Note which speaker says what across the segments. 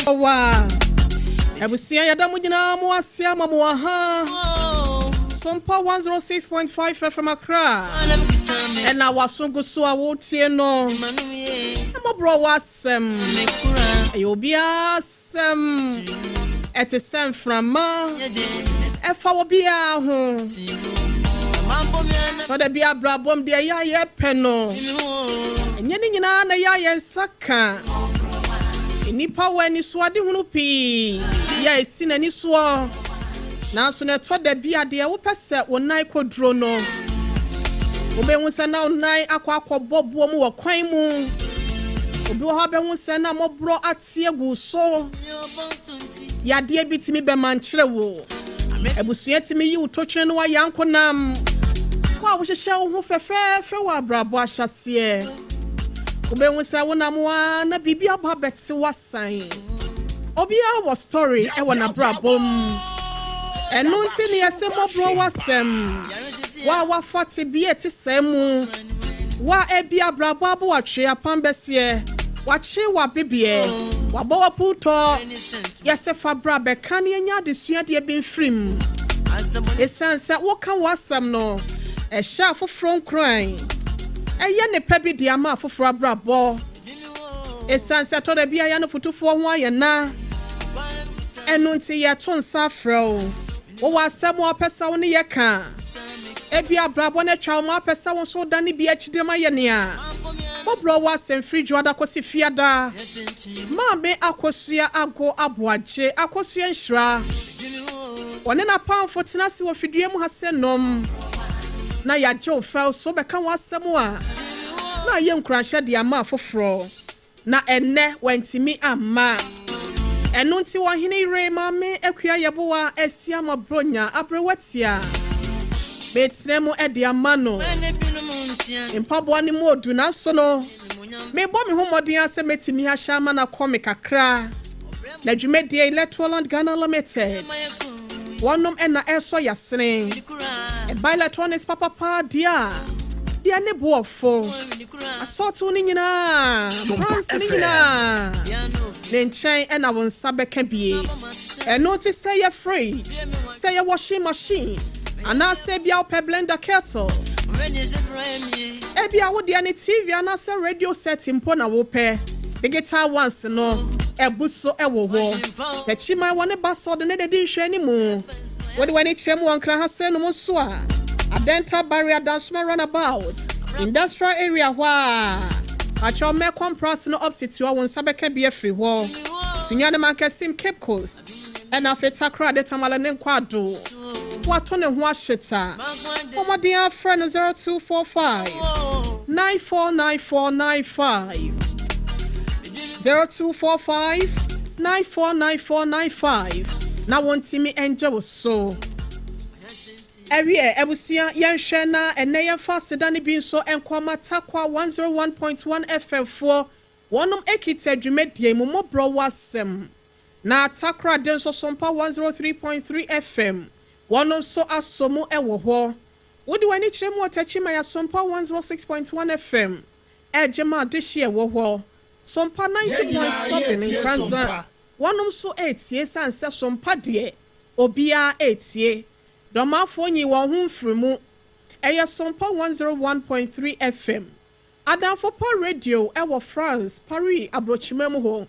Speaker 1: Wa abusua, yɛda mo nyinaa mo ase ama mo aha. Sompa 106.5 FM Accra ɛna waso gu so a wotie no. Mmɔborɔ wɔ asɛm, ɛyɛ obiara asɛm. Ɛte sɛ mframa, ɛfa obiara ho. Tɔda bi abrabɔm deɛ ɛyɛ a yɛpɛ no, ɛnyɛ ne nyinaa na ɛyɛ a yɛn nsa ka. Nnipa wɔ anisoadehunu pii yɛ a ɛsi n'ani soɔ, nanso na ɛtɔ da bi a deɛ wopɛ sɛ wo nan kɔduro no, wobɛhu sɛ na wo nan akɔ akɔbɔ boɔ mu wɔ kwan mu. Obi wɔ hɔ bɛhu sɛ na mmɔborɔ ate agu so. Yadeɛ bi tumi bɛma nkyerɛ wo, abusua tumi yi wo totwene no wayɛ ankonam. Wo a wohyehyɛ wo ho fɛfɛɛfɛ wɔ abrabɔ ahyɛseɛ, wobɛhu sɛ wonam a na biribi aba bɛte w'asan. Obiara wɔ story ɛwɔ n'abrabɔ mu. Ɛno nti ne yɛsɛ mmɔborɔ w'asɛm. Wo a wafa te bi a ɛte sɛɛ mu, wo a ebi abrabɔ abo atwe apam bɛseɛ, wakye w'abebeɛ, wabɔ w'aputɔ, yɛsɛ fa bra bɛka ne yɛnya adesuadeɛ bi mfiri mu. Ɛsiane sɛ woka w'asɛm no, ɛhyɛ afoforɔ nkuran, ɛyɛ ne pɛ bi de ama afoforɔ abrabɔ. Ɛsiane sɛ ɛtɔ da bi a yɛ no fotofoɔ ho ayɛ na ɛno nti, yɛto nsa afrɛ wo. Wowɔ asɛm a ɔpɛ sɛ wo ne yɛ ka, ebi abrabɔ no atwa wo ma apɛ sɛ wo nso wodane bi akyidɛm ayɛ nea mmɔborɔ wɔ asɛm firi Dwoada kɔsi Fiada. Maame Akosua Ago Aboagye, Akosua Nhyira, wɔne n'apamfo tena ase wɔ fidua mu ha sɛ nom na yɛagye wo fɛw so bɛka wɔn asɛm a na ayɛ nkuranhyɛ de ama afoforɔ. Na ɛnnɛ wantumi amma, ɛno nti wɔhene yere Maame Akua Yɛboa asi ama bronya aberewatia metena mu de ama no. Mpaboa no mu odu, nanso no mebɔ me ho mmɔden asɛ mɛtumi ahyɛ ama no akɔ me kakra. Na dwumadie Electroland Ghana Limited wɔnom ɛna ɛsɔ yasene. Ɛba electronics papapa deɛ a deɛ ne boɔfo asɔɔto no nyinaa, brands no nyinaa, ne nkyɛn ɛna wo nsa bɛka bie. Ɛno te sɛ yɛ fridge, sɛ yɛ washing machine, anaasɛ bia wopɛ blender, kettle, ebia wodeɛ ne TV anaasɛ radio set mpo na wopɛ, digital ones no ɛbu so ɛwɔ hɔ. Tɛkyiman wɔ ne ba sɔ de ne de di nhwɛ anim. Wode w'ani kyerɛ mu wɔ Nkra ha sɛ nom nso a, Adenta Barrier, Dansoma Runabout, industrial area hɔ a akyɛw Mɛkɔm Pras no opposite hɔ, wo nsa bɛka bi afiri hɔ. Sunyani, Mankɛsim, Cape Coast, ɛna afei Takoradi, Tamale ne Nkwado, wato ne ho ahyeta. Ɔmɔden afrɛ no 0245 949495, 0245 949495, na wɔntumi ngye wo so. Ɛwiɛ abusua, yɛnhwɛ na ɛnɛ yɛmfa aseda no bi nso nkɔma Takwa 101.1 FM foɔ. Wɔnom ekita dwumadie mu mmɔborɔ wɔ asɛm, na Takoradi nso Sompa 103.3 FM, wɔnom nso asɔ mu ɛwɔ hɔ. Wode w'ani kyerɛ mu ɔtakyi ma yɛasompa 106.1 FM ɛgye ma adehye ɛwɔ hɔ. Sompa 90.7 Nkranza, wɔnom nso etie san sɛ Sompa deɛ obiara etie. Dɔmafoɔ nyi wɔn ho mfiri mu. Ɛyɛ Sompa 101.3 FM. Adamfo Pa Radio ɛwɔ France, Paris aburokyima mu hɔ,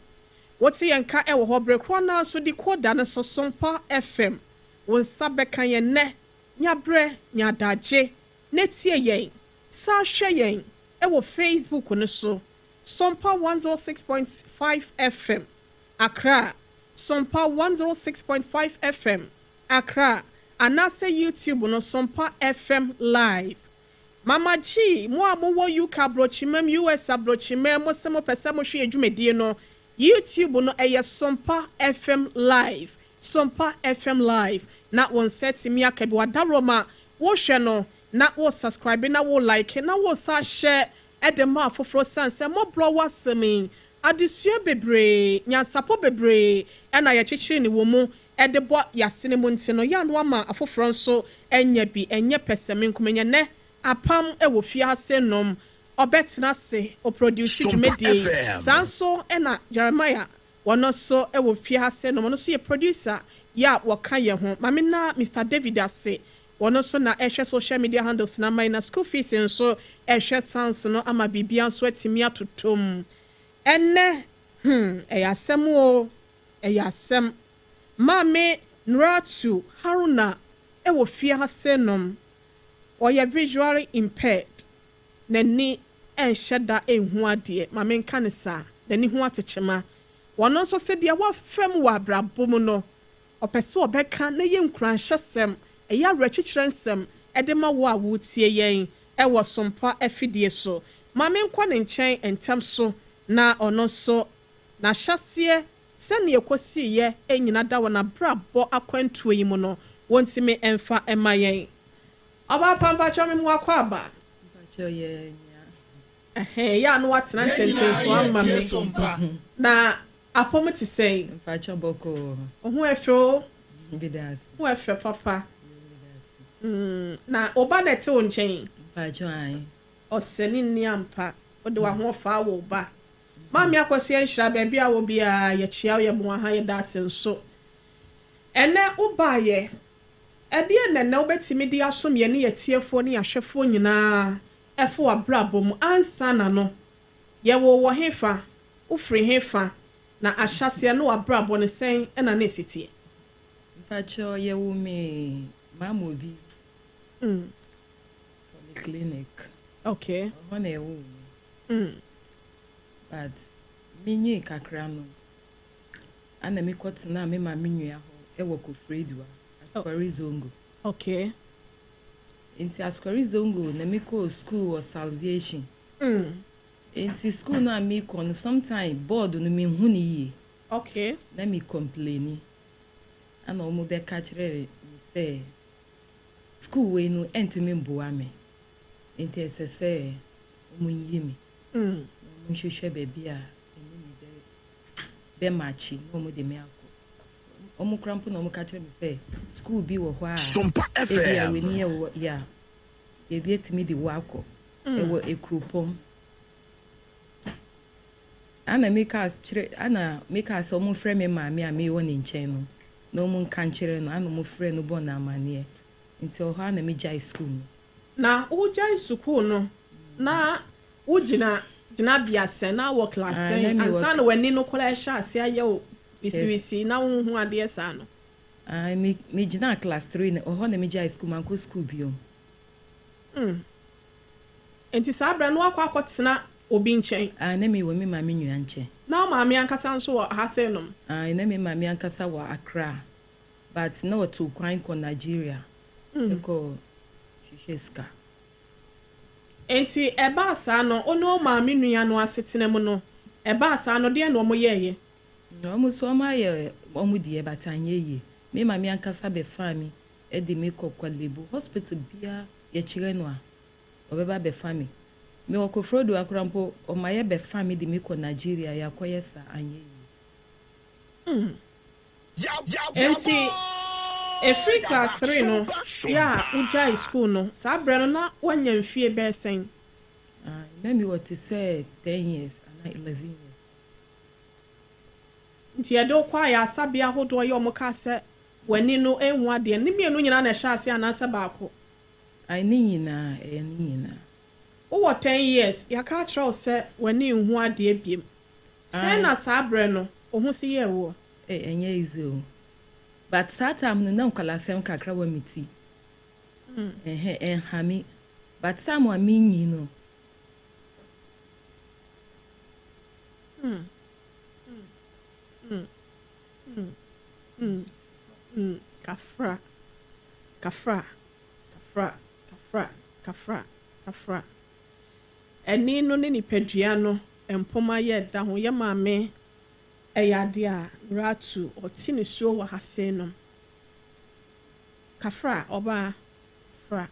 Speaker 1: wote yɛn ka ɛwɔ hɔ bere korɔ naa so de koda no so. Sompa FM, wo nsa bɛka yɛn nnɛ. Nyabrɛ nyadagye na tie yɛn, saa hwɛ yɛn ɛwɔ Facebook no so, Sompa 106.5 FM Accra, Sompa 106.5 FM Accra, anaasɛ YouTube no, Sompa FM Live. Mama G, mo a mowɔ UK aburokyimam, US aburokyimam, mo sɛ mopɛ sɛ mohwɛ adwumadie no, YouTube no ɛyɛ Sompa FM Live, Sompa FM Live, na wɔn nsa tumi aka bi. Wadaroma wohwɛ no na wo subscribe na wo like na wo sa hyɛ ɛde ma afoforɔ, san sɛ mmɔborɔ w'asɛm yi, adesua bebree, nyansapo bebree ɛna yɛkyekyere ne wɔ mu ɛde bɔ yasene mu. Nti no yɛ ano ama afoforɔ nso ɛnya bi. Ɛnyɛ pɛsɛmi nkomanya nɛ apam ɛwɔ fiase nom. Ɔbɛtena ase, ɔproduce
Speaker 2: Sompa
Speaker 1: dwumadie yi.
Speaker 2: FM.
Speaker 1: Saa nso na Jeremiah, wɔno nso wɔ fie ha sɛ nom, ɔno nso yɛ producer yɛ a wɔka yɛn ho. Ma menna Mister David ase, wɔno nso na ɛhwɛ social media handles no ama yɛn, na school fees nso ɛhwɛ sounds no ama biribiara nso atumi atotom. Ɛnnɛ, hmm, ɛyɛ asɛm o, ɛyɛ asɛm. Maame Nuratu Haruna wɔ fie ha sɛ nom, ɔyɛ visually impaired. N'ani nhyɛ da nhu adeɛ, ma menka no saa, n'ani ho atekyema. Ɔno nso se deɛ wafa mu wɔ abrabɔ mu no, ɔpɛ sɛ ɔbɛka na ɛyɛ nkuranhyɛsɛm, ɛyɛ awerɛkyekyerɛ nsɛm de ma wo a woretie yɛn wɔ Sompa afidie so. Ma menkɔ ne nkyɛn ntɛm so na ɔno nso n'ahyɛaseɛ sɛdeɛ ɛkɔsiiɛ nyina da wɔ n'abrabɔ akwantuo yi mu no, wɔntumi mfa mma yɛn. Ɔbaa pa mpakyɛw me mu akɔ aba.
Speaker 3: Mpakyɛw yɛ nua.
Speaker 1: Ɛhɛn yɛ a na watena ntentenso ama me. Na apɔm te sɛn?
Speaker 3: Mpakyɛw bɔkɔɔ.
Speaker 1: Wo ho ɛfɛ o.
Speaker 3: Meda ase.
Speaker 1: Wo ho ɛfɛ papa.
Speaker 3: Meda ase.
Speaker 1: Mm, na wo ba na ɛte wo nkyɛn?
Speaker 3: Mpakyɛw ae.
Speaker 1: Ɔsɛ ne nni ampa. Wode w'ahoɔfɛ awo wo ba. Maame Akosua nhyira baabi a wɔ biara yɛkyea wo yɛ mo aha yɛda ase nso. Ɛnɛ wo baayɛ Ɛdeɛn na ɛnnɛ wobɛtumi de asom yɛne yɛn atiefoɔ ne yɛn ahwɛfoɔ nyinaa ɛfa w'abrabɔ mu? Ansa na no, yɛwoo wɔ hefa? Wofiri hefa? Na ahyɛaseɛ no w'abrabɔ no sɛn na na ɛsi teɛ?
Speaker 3: Mpakyɛw yɛwoo me Mamobi polyclinic. Ɛhɔ na yɛwoo me. But menyii kakra no, ana mekɔtenaa me maame nua hɔ wɔ Koforidua, Asukari Zongo. Nti Asukari Zongo na mekɔɔ school wɔ Salvation. Nti school no a mekɔ no, sometime board no menhu no yie. Na me complaini. Ana wɔn bɛka kyerɛɛ me sɛ school wei no ɛntumi mboa me. Nti ɛsɛ sɛ wɔn yi me. Na wɔn nhwehwɛ baabi a ɛne me bɛ bɛmakye na wɔn de me akɔ. Wɔn kora mpo na wɔn ka kyerɛ me sɛ school bi wɔ hɔ a
Speaker 2: Sompa
Speaker 3: ebi a
Speaker 2: FM.
Speaker 3: w'ani yɛ wɔ yɛ a ebi etumi de wo akɔ ɛwɔ Ekuropɔn. Ana meka kyerɛ ana meka sɛ wɔn frɛ me maame a mewɔ ne nkyɛn no na wɔn nka nkyerɛ no, ana wɔn frɛ no bɔ no amanneɛ, nti ɔhɔ ana megyae school no.
Speaker 1: Na wogyae sukuu no na wogyina gyinabea sɛn na wɔ class
Speaker 3: Ah,
Speaker 1: sɛn
Speaker 3: na mewɔ
Speaker 1: ansa na w'ani no koraa ɛhyɛ ase ayɛ wo wisiwisi na wonhu adeɛ saa no?
Speaker 3: Ah, me megyina class 3 na ɔhɔ na megyae school, mankɔ school biom.
Speaker 1: Nti saa berɛ no woakɔ akɔtena obi nkyɛn?
Speaker 3: Ah, na mewɔ me maame nua nkyɛn.
Speaker 1: Na wo maame ankasa nso wɔ ha sɛ nom?
Speaker 3: Ah, na me maame ankasa wɔ Accra, but na wɔto kwan kɔ Nigeria ɛkɔ hwehwɛ sika.
Speaker 1: Nti ɛbaa saa no, wo ne wo maame nua no asetena mu no, ɛbaa saa no, deɛ na ɔmo yɛɛyɛ?
Speaker 3: Na wɔn nso wɔn ayɛ wɔn deɛ, but anyɛ yie. Me maame ankasa bɛfaa me de me kɔ Korle Bu hospital biara yɛkyerɛ no a ɔbɛba bɛfa me. Mewɔ Koforidua koraa mpo, ɔma yɛ bɛfa me de me kɔ Nigeria, yɛakɔyɛ saa, anyɛ yie.
Speaker 1: Nti ɛfiri class 3 no yɛ a wogyae school no, saa berɛ no na woanya mfie bɛɛ sɛn?
Speaker 3: Ah, na mewɔ te sɛ 10 years anaa 11 years.
Speaker 1: Nti yɛde wo kɔ ayɛ asabea ahodoɔ yɛ ɔmo kaa sɛ w'ani no ehu adeɛ ne mmienu nyinaa na ɛhyɛ ase anaasɛ baako?
Speaker 3: Ai, ne nyinaa, ɛyɛ ne nyinaa.
Speaker 1: Wowɔ 10 years, yɛaka akyerɛ wo sɛ w'ani nhu adeɛ biem sɛn
Speaker 3: Aye.
Speaker 1: na saa berɛ no wo ho si yɛɛ woɔ?
Speaker 3: Eh, ɛnyɛ easy o, but saa time no na nkwalasɛm kakra wɔ me ti. Ɛhɛ ɛnha me, but time a menyi no.
Speaker 1: Kafra, kafra, kafra, kafra, kafra, kafra. Ɛni no ne nipadua no mpoma yɛ da ho. Yɛ maame ɛyɛ adeɛ a Nuratu ɔte ne suo wɔ ha sei nom. Kafra, ɔbaa, kafra,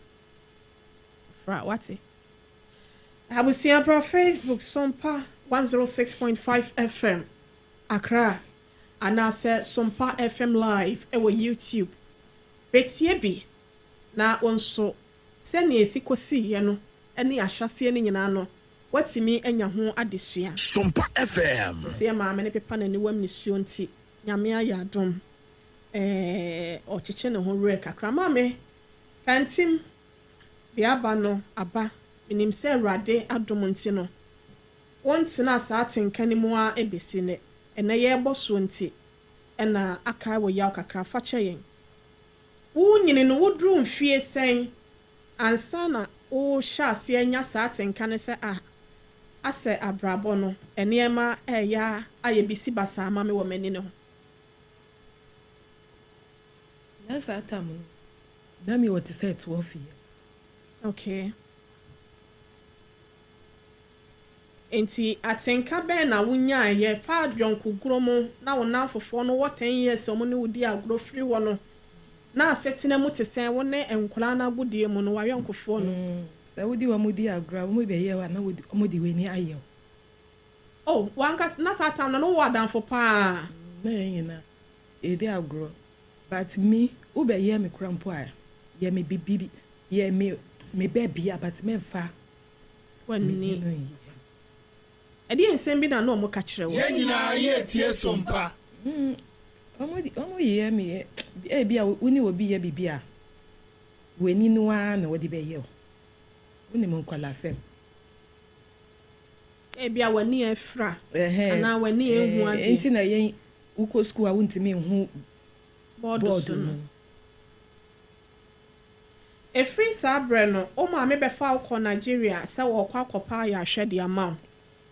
Speaker 1: kafra, wate. Abusua, bra Facebook, Sompa 106.5 FM Accra anaasɛ Sompa FM Live ɛwɔ YouTube. Bɛtie bi na wo nso sɛnea esi kɔsiiɛ no ne ahyɛseɛ no nyinaa no. Woatumi anya ho adesua.
Speaker 2: Sompa FM.
Speaker 1: Sɛ yɛ maame no pepa n'aniwam nisuo nti, Nyame ayɛ adom, eh, ɔkyekye ne ho werɛ kakra. Maame, Kantim, deɛ aba no aba. Menim sɛ Awurade adom nti no, wontenaa saa atenka no mu ara bɛsi nnɛ. Ɛnnɛ yɛrebɔ soɔ nti na akae wo yaw kakra. Fa kyɛ yɛn. Worenyini no, woduruu mfie sɛn ansa na worehyɛ aseɛ anya saa atenka no sɛ, ah, asɛ abrabɔ no, nneɛma reyɛ ayɛ bisi basaa ama me wɔ m'ani no ho?
Speaker 3: Na saa tam no, na mewɔ te sɛ 12 years.
Speaker 1: Okay. Enti atenka bɛn na wonyaeɛ fa dwɔnkogorɔ mu na wo nnamfofoɔ no wɔ 10 years a wɔne wo di agorɔ firi hɔ no, na asetena mu te sɛn wo ne nkwadaa no agodie mu no, w'ayɔnkofoɔ no?
Speaker 3: Sɛ wode wɔn di agorɔ a, wɔbɛyɛ wo a na wɔde w'ani ayɛ wo.
Speaker 1: Oh, w'ankasa, na saa time no na wowɔ adamfo paa?
Speaker 3: Na yɛn nyinaa yɛdi agorɔ but me wobɛyɛ me koraa mpo a, yɛ me bibi, yɛ me me bɛ bia but mɛmfa
Speaker 1: W'ani. Ɛdeɛn nsɛm bi na na wɔka kyerɛ wo?
Speaker 2: Yɛn nyinaa yɛretie Sompa.
Speaker 3: Wɔn yɛ me ebia wo ne obi yɛ biribi a, w'ani no ara na wɔde bɛyɛ wo. Wonim nkwalasɛm.
Speaker 1: Ebia w'ani afira anaa w'ani nhu adeɛ.
Speaker 3: Nti na yɛn wokɔ sukuu a wontumi nhu
Speaker 1: bɔɔdo so no. Ɛfiri saa berɛ no, wo maame bɛfaa wo kɔɔ Nigeria sɛ wɔrekɔ akɔpɛ ayarehwɛ de ama wo.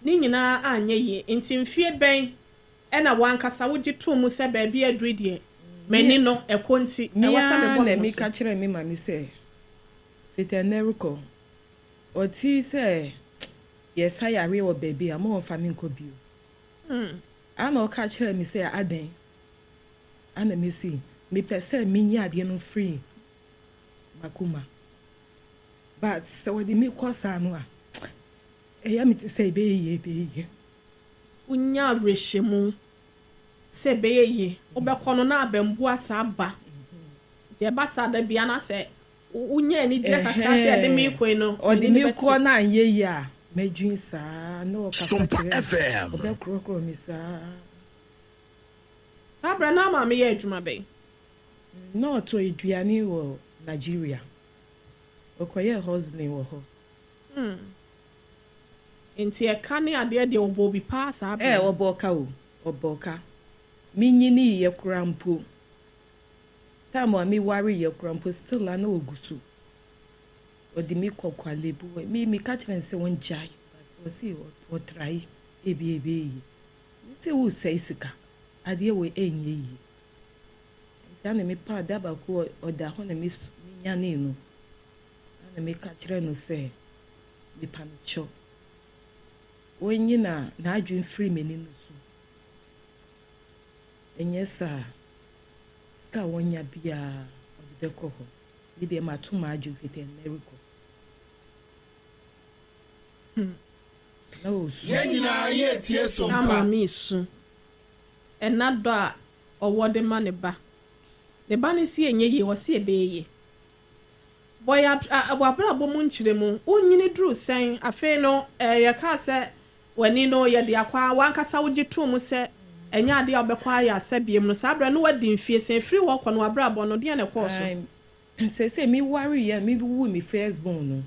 Speaker 1: Ne nyinaa anyɛ yie. Enti mfeɛ bɛn na w'ankasa wogye too mu sɛ baabi a aduru yi deɛ, m'ani no, ɛkɔ nti,
Speaker 3: Me
Speaker 1: ɛwɔ sɛ
Speaker 3: ara
Speaker 1: mebɔ
Speaker 3: na
Speaker 1: me ho
Speaker 3: meka
Speaker 1: so?
Speaker 3: kyerɛɛ me maame sɛ, Fiti ɛnnɛ rekɔ, ɔte sɛ yɛresa yareɛ wɔ baabi a, mma wɔmfa me nkɔ bio. Ɛnna ɔka kyerɛɛ me sɛ, Adɛn? Ɛnna mese, Mepɛ sɛ menyi adeɛ no firi m'akoma. But sɛ wɔde me kɔ saa no a, ɛyɛ me te sɛ ɛbɛyɛ yie, ɛbɛyɛ yie.
Speaker 1: Wonya awerɛhyɛmu sɛ ɛbɛyɛ yie. Wobɛkɔ no na abɛnboa saa ba. Nti ɛba saa da biara na sɛ wonya anigyeɛ kakra sɛ yɛde me rekɔ yi no,
Speaker 3: Ɔde
Speaker 1: m'ani
Speaker 3: me
Speaker 1: no
Speaker 3: kɔ
Speaker 1: bɛte.
Speaker 3: na anyɛ yie a, mɛdwene saa na ɔkasa
Speaker 2: Sompa
Speaker 3: kyerɛ me,
Speaker 2: FM.
Speaker 3: ɔbɛkorɔkorɔ me saa.
Speaker 1: Saa berɛ no na maame yɛ adwuma bɛn?
Speaker 3: Na ɔtɔ aduane wɔ Nigeria. Ɔkɔyɛɛ hustling wɔ hɔ.
Speaker 1: Nti ɛka ne adeɛ deɛ ɔbɔɔ bi paa saa berɛ
Speaker 3: Ɛɛ
Speaker 1: no?
Speaker 3: ɔbɔɔ ka o, ɔbɔɔ ka. Menyiniiɛ koraa mpo, time a mewareeɛ koraa mpo still a na ɔgu so. Ɔde me kɔ Korle-Bu. Me meka kyerɛɛ no sɛ ɔngyae but ɔse ɔtrae ebia ɛbɛyɛ yie. Mese woresɛe sika, adeɛ wei ɛnyɛ yie. Nti ana mepa da baako ɔda hɔ na menyanee no. Ana meka kyerɛɛ no sɛ mepa no kyɛw. Ɔnyi na n'adwene firi m'ani no so. Ɛnyɛ saa, sika a wɔnya biara ɔde bɛkɔ hɔ. Me deɛ mato m'adwene fiti ɛnnɛ rekɔ. Na ɔsu.
Speaker 2: Yɛn nyinaa yɛretie
Speaker 1: Na
Speaker 2: Sompa.
Speaker 1: maame resu. Ɛna dɔ a ɔwɔ de ma ne ba. Ne ba no si ɛnyɛ yie, ɔse ɛbɛyɛ yie. Bɔyɛ abrabɔ mu nkyerɛmu, wonyini duru sɛn, afei no yɛkaa sɛ w'ani no yɛde akɔ a w'ankasa wogye too mu sɛ ɛnyɛ adeɛ a wobɛkɔ ayɛ asɛ biom no, saa berɛ no woadi mfie sɛn, firi hɔ kɔ no w'abrabɔ no, deɛn na ɛkɔɔ so?
Speaker 3: Seesei mewareeɛ a mewoo me first born no,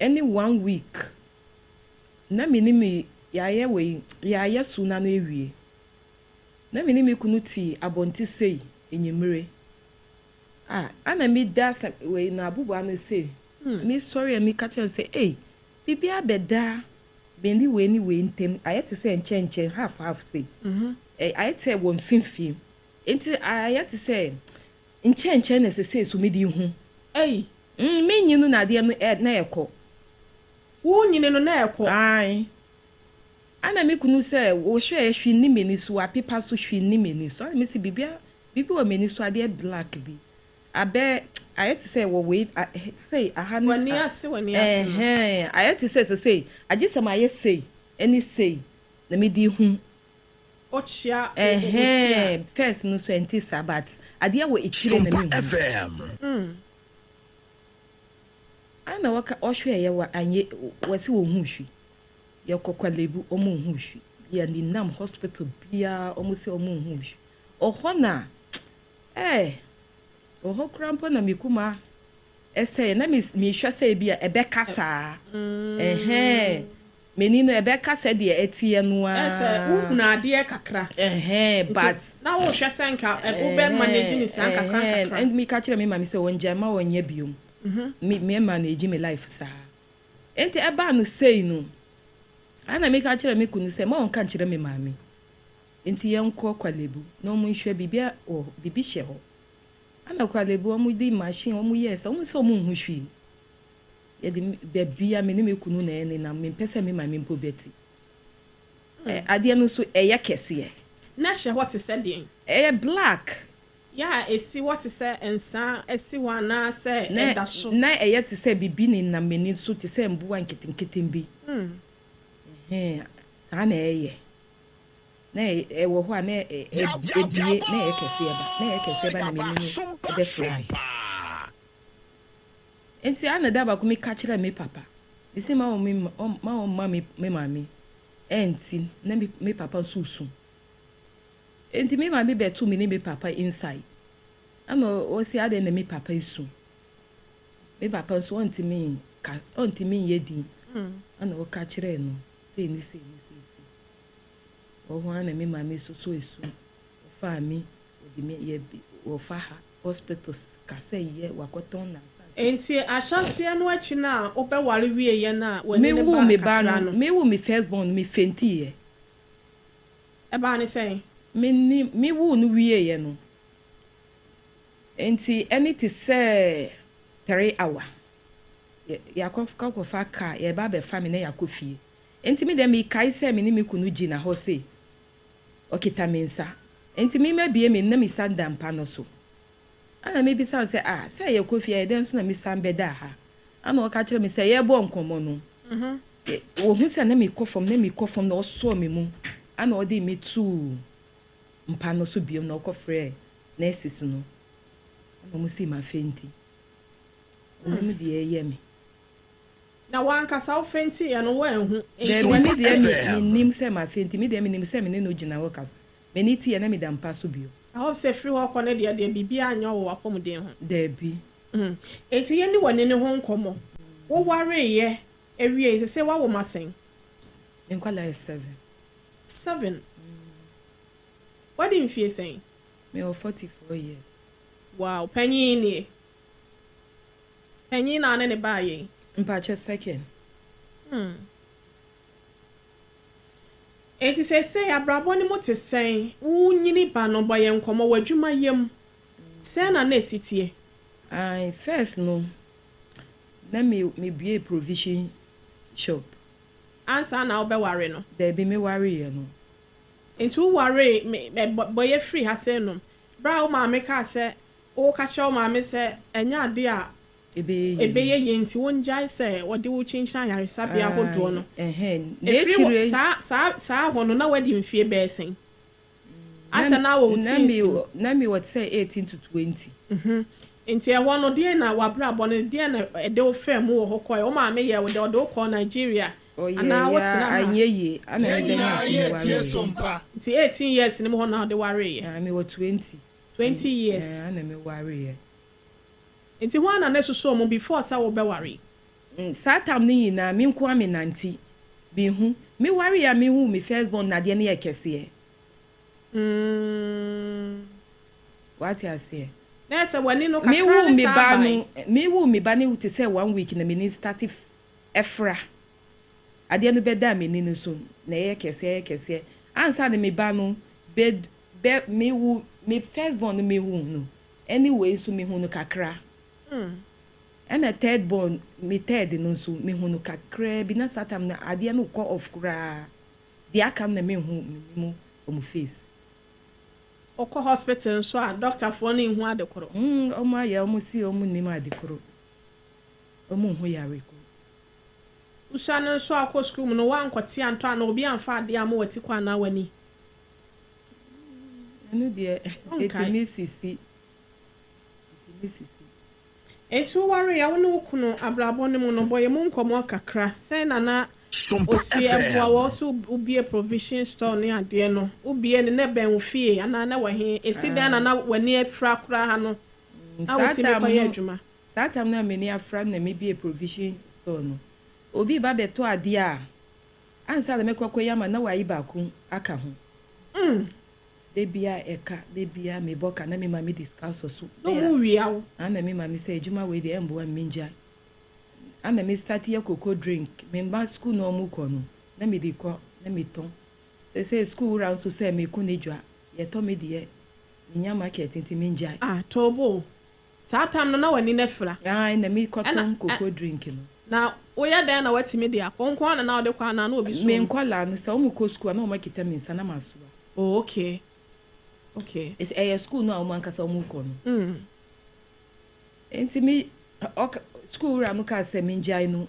Speaker 3: ɛne 1 week na me ne me yɛayɛ wei yɛayɛ so na no awie. Na me ne me kunu te abɔnte sei enyimire. Ah, ana meda sɛ wei na aboboa no sei. Me sɔre a meka kyerɛ no sɛ, "Ei, biribi abɛda me ne wei ne wei ntam. Ayɛ te sɛ nkyɛnkyɛn half half sei. Ayɛ te sɛ wɔ mfimfini. Nti ayɛ te sɛ nkyɛnkyɛn na ɛsɛ sɛ so mede hu.
Speaker 1: Ei.
Speaker 3: Menyi no na adeɛ no na ɛkɔ.
Speaker 1: Wo nyini no na ɛkɔ.
Speaker 3: Ae. Ana me kunu sɛ wɔhwɛ hwee ni m'ani so, apepa so hwee ni m'ani so. Ana me sɛ biribi wɔ m'ani so adeɛ black bi. Abɛ ayɛ te sɛ wɔ wei sei aha ne
Speaker 1: W'ani ase w'ani ase no.
Speaker 3: Ɛhɛn, ayɛ te sɛ sei agye sɛ mayɛ sei ɛne sei na mede hu.
Speaker 1: Ɔkyea wo ti a.
Speaker 3: Ɛhɛn, first no so ɛnte saa but adeɛ wɔ akyire na
Speaker 2: Sompa
Speaker 3: mehu.
Speaker 2: FM.
Speaker 3: Ana wɔka ɔhwɛeɛ wa anyɛ wɔse wɔnhuu hwee. Yɛkɔ Korle-Bu ɔmo nhuu hwee. Yɛnenam hospital biara ɔmo se ɔmo nhuu hwee. Ɔhɔ na eh ɔhɔ koraa mpo na me kuma ɛsɛeɛ na mehwɛ sɛ ebi a ɛbɛka saa. Ɛhɛn m'ani no ɛbɛka sɛdeɛ ɛteɛ no
Speaker 1: Ɛsɛ
Speaker 3: ara.
Speaker 1: wohunu adeɛ kakra.
Speaker 3: Ɛhɛn
Speaker 1: Nti
Speaker 3: but.
Speaker 1: na wohwɛ sɛ nka wobɛ manage ne saa nkakra
Speaker 3: Ɛhɛn
Speaker 1: nkakra.
Speaker 3: ɛn meka kyerɛ me maame sɛ ɔngyae mma ɔnyɛ biom. Me me manage me life saa. Enti ɛbaa no sei no, ɛna meka kyerɛɛ me kunu sɛ mma ɔnka nkyerɛ me maame. Enti yɛnkɔ Korle-Bu na wɔnhwɛ biribi wɔ hɔ, biribi hyɛ hɔ. Ɛna Korle-Bu wɔde machine wɔyɛɛ sɛ wɔn sɛ wɔnhu hwee. Yɛde me baabi a me ne me kunu na ɛnenam, mempɛ sɛ me maame mpo bɛte. Ɛ adeɛ no nso ɛyɛ kɛseɛ.
Speaker 1: Na ɛhyɛ hɔ te sɛ deɛn?
Speaker 3: Ɛyɛ black.
Speaker 1: Yɛ a ɛsi hɔ te sɛ nsa si hɔ anaasɛ
Speaker 3: Na
Speaker 1: ɛda so?
Speaker 3: na ɛyɛ te sɛ biribi nenam m'ani so te sɛ mmoa nketenkete bi. Ɛhɛn, saa na ɛyɛ. Na ɛwɔ hɔ a na ɛbue na ɛyɛ kɛseɛ ba, na ɛyɛ kɛseɛ ba na m'ani no ɛbɛfrae. Nti ana da baako meka kyerɛɛ me papa, mese ma wɔn ma wɔmma me me maame ɛnti na me me papa nso resu. Nti me maame bɛto me ne me papa inside. Ɛna ɔse adɛn na me papa esu. Me papa nso ɔntumi ka ɔntumi nyɛ din. Ɛna ɔka kyerɛɛ no sei ne sei ne sei sei. Wɔ hɔ ara na me maame nso so esu. Ɔfaa me ɔde me yɛ wɔfa ha hospitals kasa yɛ wakɔtɔn n'asase.
Speaker 1: Nti ahyɛaseɛ no akyi no a wobɛware wieɛ no a w'ani no
Speaker 3: Mewoo
Speaker 1: baa
Speaker 3: me ba
Speaker 1: kakra
Speaker 3: no,
Speaker 1: no.
Speaker 3: mewoo me first born no me faintiiɛ.
Speaker 1: Ɛbaa ne sɛn?
Speaker 3: Me ne mewoo no wieeɛ no, nti ɛne te sɛ 3 hour yɛakɔ akɔfa car yɛba abɛfa me na yɛakɔ fie. Nti me deɛ mekae sɛ me ne me kunu gyina hɔ sei, ɔkita me nsa. Nti me mabie me na me san da mpa no so. Ɛna mebisa no sɛ ah sɛ yɛkɔ fie a ɛdɛn nso na me san bɛda ha. Ɛna ɔka kyerɛ me sɛ yɛrebɔ nkɔmmɔ no, wɔhu sɛ na mekɔ fam na mekɔ fam na ɔsɔɔ me mu. Ɛna ɔde me too mpa no so biom na ɔkɔfrɛɛ nurses no. Ɛna ɔmo sii ma faint. Ɔmo deɛ ɛyɛ me.
Speaker 1: Na wankasa wo faintiiɛ no woanhu? Nti
Speaker 3: Daabi,
Speaker 1: w'ani
Speaker 3: me deɛ
Speaker 1: te.
Speaker 3: me mennim sɛ ma faint. Me deɛ menim sɛ me ne no gyina hɔ kasa. M'ani teɛ na meda mpa so bio.
Speaker 1: I hope sɛ firi hɔ kɔ no deɛ biribiara nyɛ wɔ w'apɔmuden ho.
Speaker 3: Daabi.
Speaker 1: Nti yɛni w'ani ne ho nkɔmmɔ. Wowareeɛ awie sɛ woawo ma sɛn?
Speaker 3: Me nkwalaa yɛ seven.
Speaker 1: Seven. Wadi mfie sɛn?
Speaker 3: Mewɔ 44 years.
Speaker 1: Wow, panyin nie. Panyin na ne ne baayɛ yi.
Speaker 3: Mpakyɛ, second.
Speaker 1: Nti seesei abrabɔ no mu te sɛn? Wonyini ba no, bɔ yɛn nkɔmmɔ w'adwuma yam. Sɛn na na esi teɛ?
Speaker 3: I first no na me mebue provision shop.
Speaker 1: Ansa na wobɛware no?
Speaker 3: Daabi, mewareeɛ no.
Speaker 1: Nti woware me bɔyɛ firi ha sɛ nom. Berɛ a wo maame kaa sɛ woka kyerɛ wo maame sɛ ɛnyɛ ade a
Speaker 3: ɛbɛyɛ yie.
Speaker 1: Ɛbɛyɛ yie nti wongyae sɛ wɔde wo kyinkyin ayaresabea ahodoɔ no.
Speaker 3: Ɛhɛn. Na
Speaker 1: Ɛfiri wɔ
Speaker 3: ekyire
Speaker 1: saa hɔ no na wadi mfie bɛyɛ sɛn? Asɛ na wɔ wo
Speaker 3: na
Speaker 1: teens
Speaker 3: me
Speaker 1: mu.
Speaker 3: wɔ na me wɔ te sɛ 18 to 20.
Speaker 1: Nti ɛhɔ no deɛ na w'abrabɔ no deɛ na ɛde wo faa mu wɔ hɔ kɔɛ? Wo maame yɛ wo deɛ ɔde wo kɔɔ Nigeria
Speaker 3: Ɔyɛ
Speaker 1: anaa
Speaker 3: ya
Speaker 1: wotena ha?
Speaker 3: Anyɛ yie. Ana
Speaker 2: Yɛn
Speaker 3: mebɛnya
Speaker 2: nyinaa
Speaker 3: akunu
Speaker 2: yɛtie
Speaker 3: wareeɛ.
Speaker 2: Sompa.
Speaker 1: Nti 18 years no mu hɔ na wode wareeɛ?
Speaker 3: Ah, mewɔ 20.
Speaker 1: 20 years.
Speaker 3: Ana mewareeɛ.
Speaker 1: Nti hɔ ana na ɛsoso mu before sɛ wobɛware?
Speaker 3: Saa tam no nyinaa me nko a me nante mehu mewareeɛ a mehu me first born nadeɛ no yɛ kɛseɛ. Wate aseɛ?
Speaker 1: Na ɛsɛ w'ani no kakra
Speaker 3: Mewu
Speaker 1: ne
Speaker 3: me
Speaker 1: saa
Speaker 3: ba
Speaker 1: bae.
Speaker 3: no, mewu me ba no te sɛ one week na m'ani start ɛfra. Adeɛ no bɛda m'ani no so na ɛyɛ kɛseɛ, ɛyɛ kɛseɛ ansa na me ba no bɛ bɛ mewu me first born no mehu no anyway nso mehu no kakra. Ɛna third born, me third no nso mehu no kakra bi na saa time no adeɛ no kɔ off koraa. Deɛ aka no na mehu menim ɔmo face.
Speaker 1: Wokɔ hospital nso a doctorfoɔ no nhu ade korɔ?
Speaker 3: Ɔmo ayɛ ɔmo si ɔmo nim ade koro, ɔmo nhu yare koro.
Speaker 1: Wosua no nso a wokɔ sukuu mu no woankɔte antɔ anaa obi amfa adeɛ ama w'ati kɔ anaa w'ani?
Speaker 3: Ɛno deɛ
Speaker 1: Wonkae?
Speaker 3: ɛtumi sisi, ɛtumi sisi.
Speaker 1: Enti wowareeɛ a, wo ne wo kunu abrabɔ no mu no, bɔ yɛn mu nkɔmmɔ kakra. Sɛn na na
Speaker 2: Sompa
Speaker 1: ɔsi ɛboa
Speaker 2: FM.
Speaker 1: wo sɛ wobue provision store ne adeɛ no? Wobue no, na ɛbɛn wo fie anaa na wɔ he? Ɛsi dɛn na na w'ani afira koraa no na
Speaker 3: Saa
Speaker 1: wotumi
Speaker 3: time
Speaker 1: kɔyɛ
Speaker 3: no
Speaker 1: adwuma?
Speaker 3: Saa time no a m'ani afra no na mebue provision store no. Obi ba bɛtɔ adeɛ a, ansa na mɛkɔ akɔyi ama no, na wayi baako aka ho. Da biara ɛka, da biara mebɔ ka na me maame de sika asɔ so.
Speaker 1: Na ɔmo wia wo.
Speaker 3: Ana me maame sɛ adwuma wei deɛ ɛmboa me, mengyae. Ana me start yɛ cocoa drink. Me mma school na ɔmo kɔ no, na mede kɔ na metɔn. Sɛsɛ school wura nso sɛ meko ne dwa, yɛtɔ me deɛ, menya market nti mengyae.
Speaker 1: Ah, Tobo. Saa time no na w'ani no afira.
Speaker 3: Ae, na mekɔtɔn
Speaker 1: Ɛna
Speaker 3: cocoa drink no.
Speaker 1: Na woyɛ dɛn na woatumi de akɔ? Nko ara na na wode kɔ anaa na obi so
Speaker 3: Me
Speaker 1: mu?
Speaker 3: nkɔlaa no, sɛ ɔmo kɔ school a, na ɔmo akita me nsa na masoa.
Speaker 1: Oh, okay. Okay.
Speaker 3: Ɛyɛ school no a ɔmo ankasa ɔmo kɔ no. Nti me ɔka school wura no kaa sɛ mengyae no,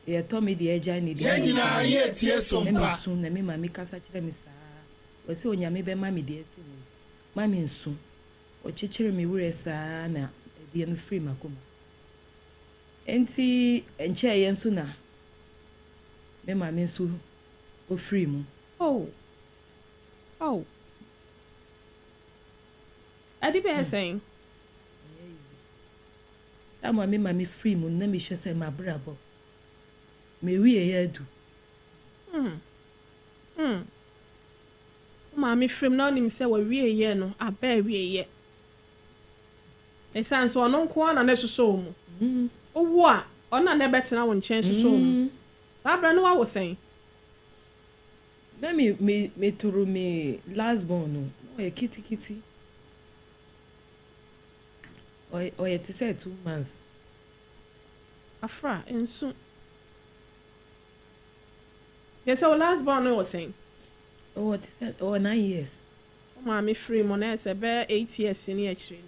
Speaker 3: yɛtɔ me deɛ agyae ne deɛ.
Speaker 2: Yɛn nyinaa yɛtie
Speaker 3: Na
Speaker 2: Sompa.
Speaker 3: mesu na me maame kasa kyerɛ me saa. Wɔsɛ Onyame bɛma me deɛ ɛsɛ wei. Ma me nsu. Ɔkyekyere me werɛ saa na ɛdeɛ no firi m'akoma. Nti nkyɛeɛ nso na me maame nso ofiri mu.
Speaker 1: Oh. Oh. Ɛde bɛyɛ sɛn?
Speaker 3: Ɛnyɛ easy. Ama me maame firi mu na mehwɛ sɛ m'abrabɔ mewie yɛ adu.
Speaker 1: Wo maame firim na wonim sɛ wawie no aba awieyɛ. Ɛsiane sɛ ɔno nko ara na na ɛsosɔ wo mu. Wowo a, ɔno na na ɛbɛtena wo nkyɛn sosɔ wo mu. Saa berɛ no woawo sɛn?
Speaker 3: Na me me metoro me last born no, na ɔyɛ kitikiti. Ɔyɛ te sɛ 2 months.
Speaker 1: Afra, nsu. Yɛ sɛ wo last born no wɔ sɛn?
Speaker 3: Ɔwɔ te sɛ ɔwɔ 9 years.
Speaker 1: Wo maame firi mu na ɛsɛ bɛyɛ 8 years ne akyire ni.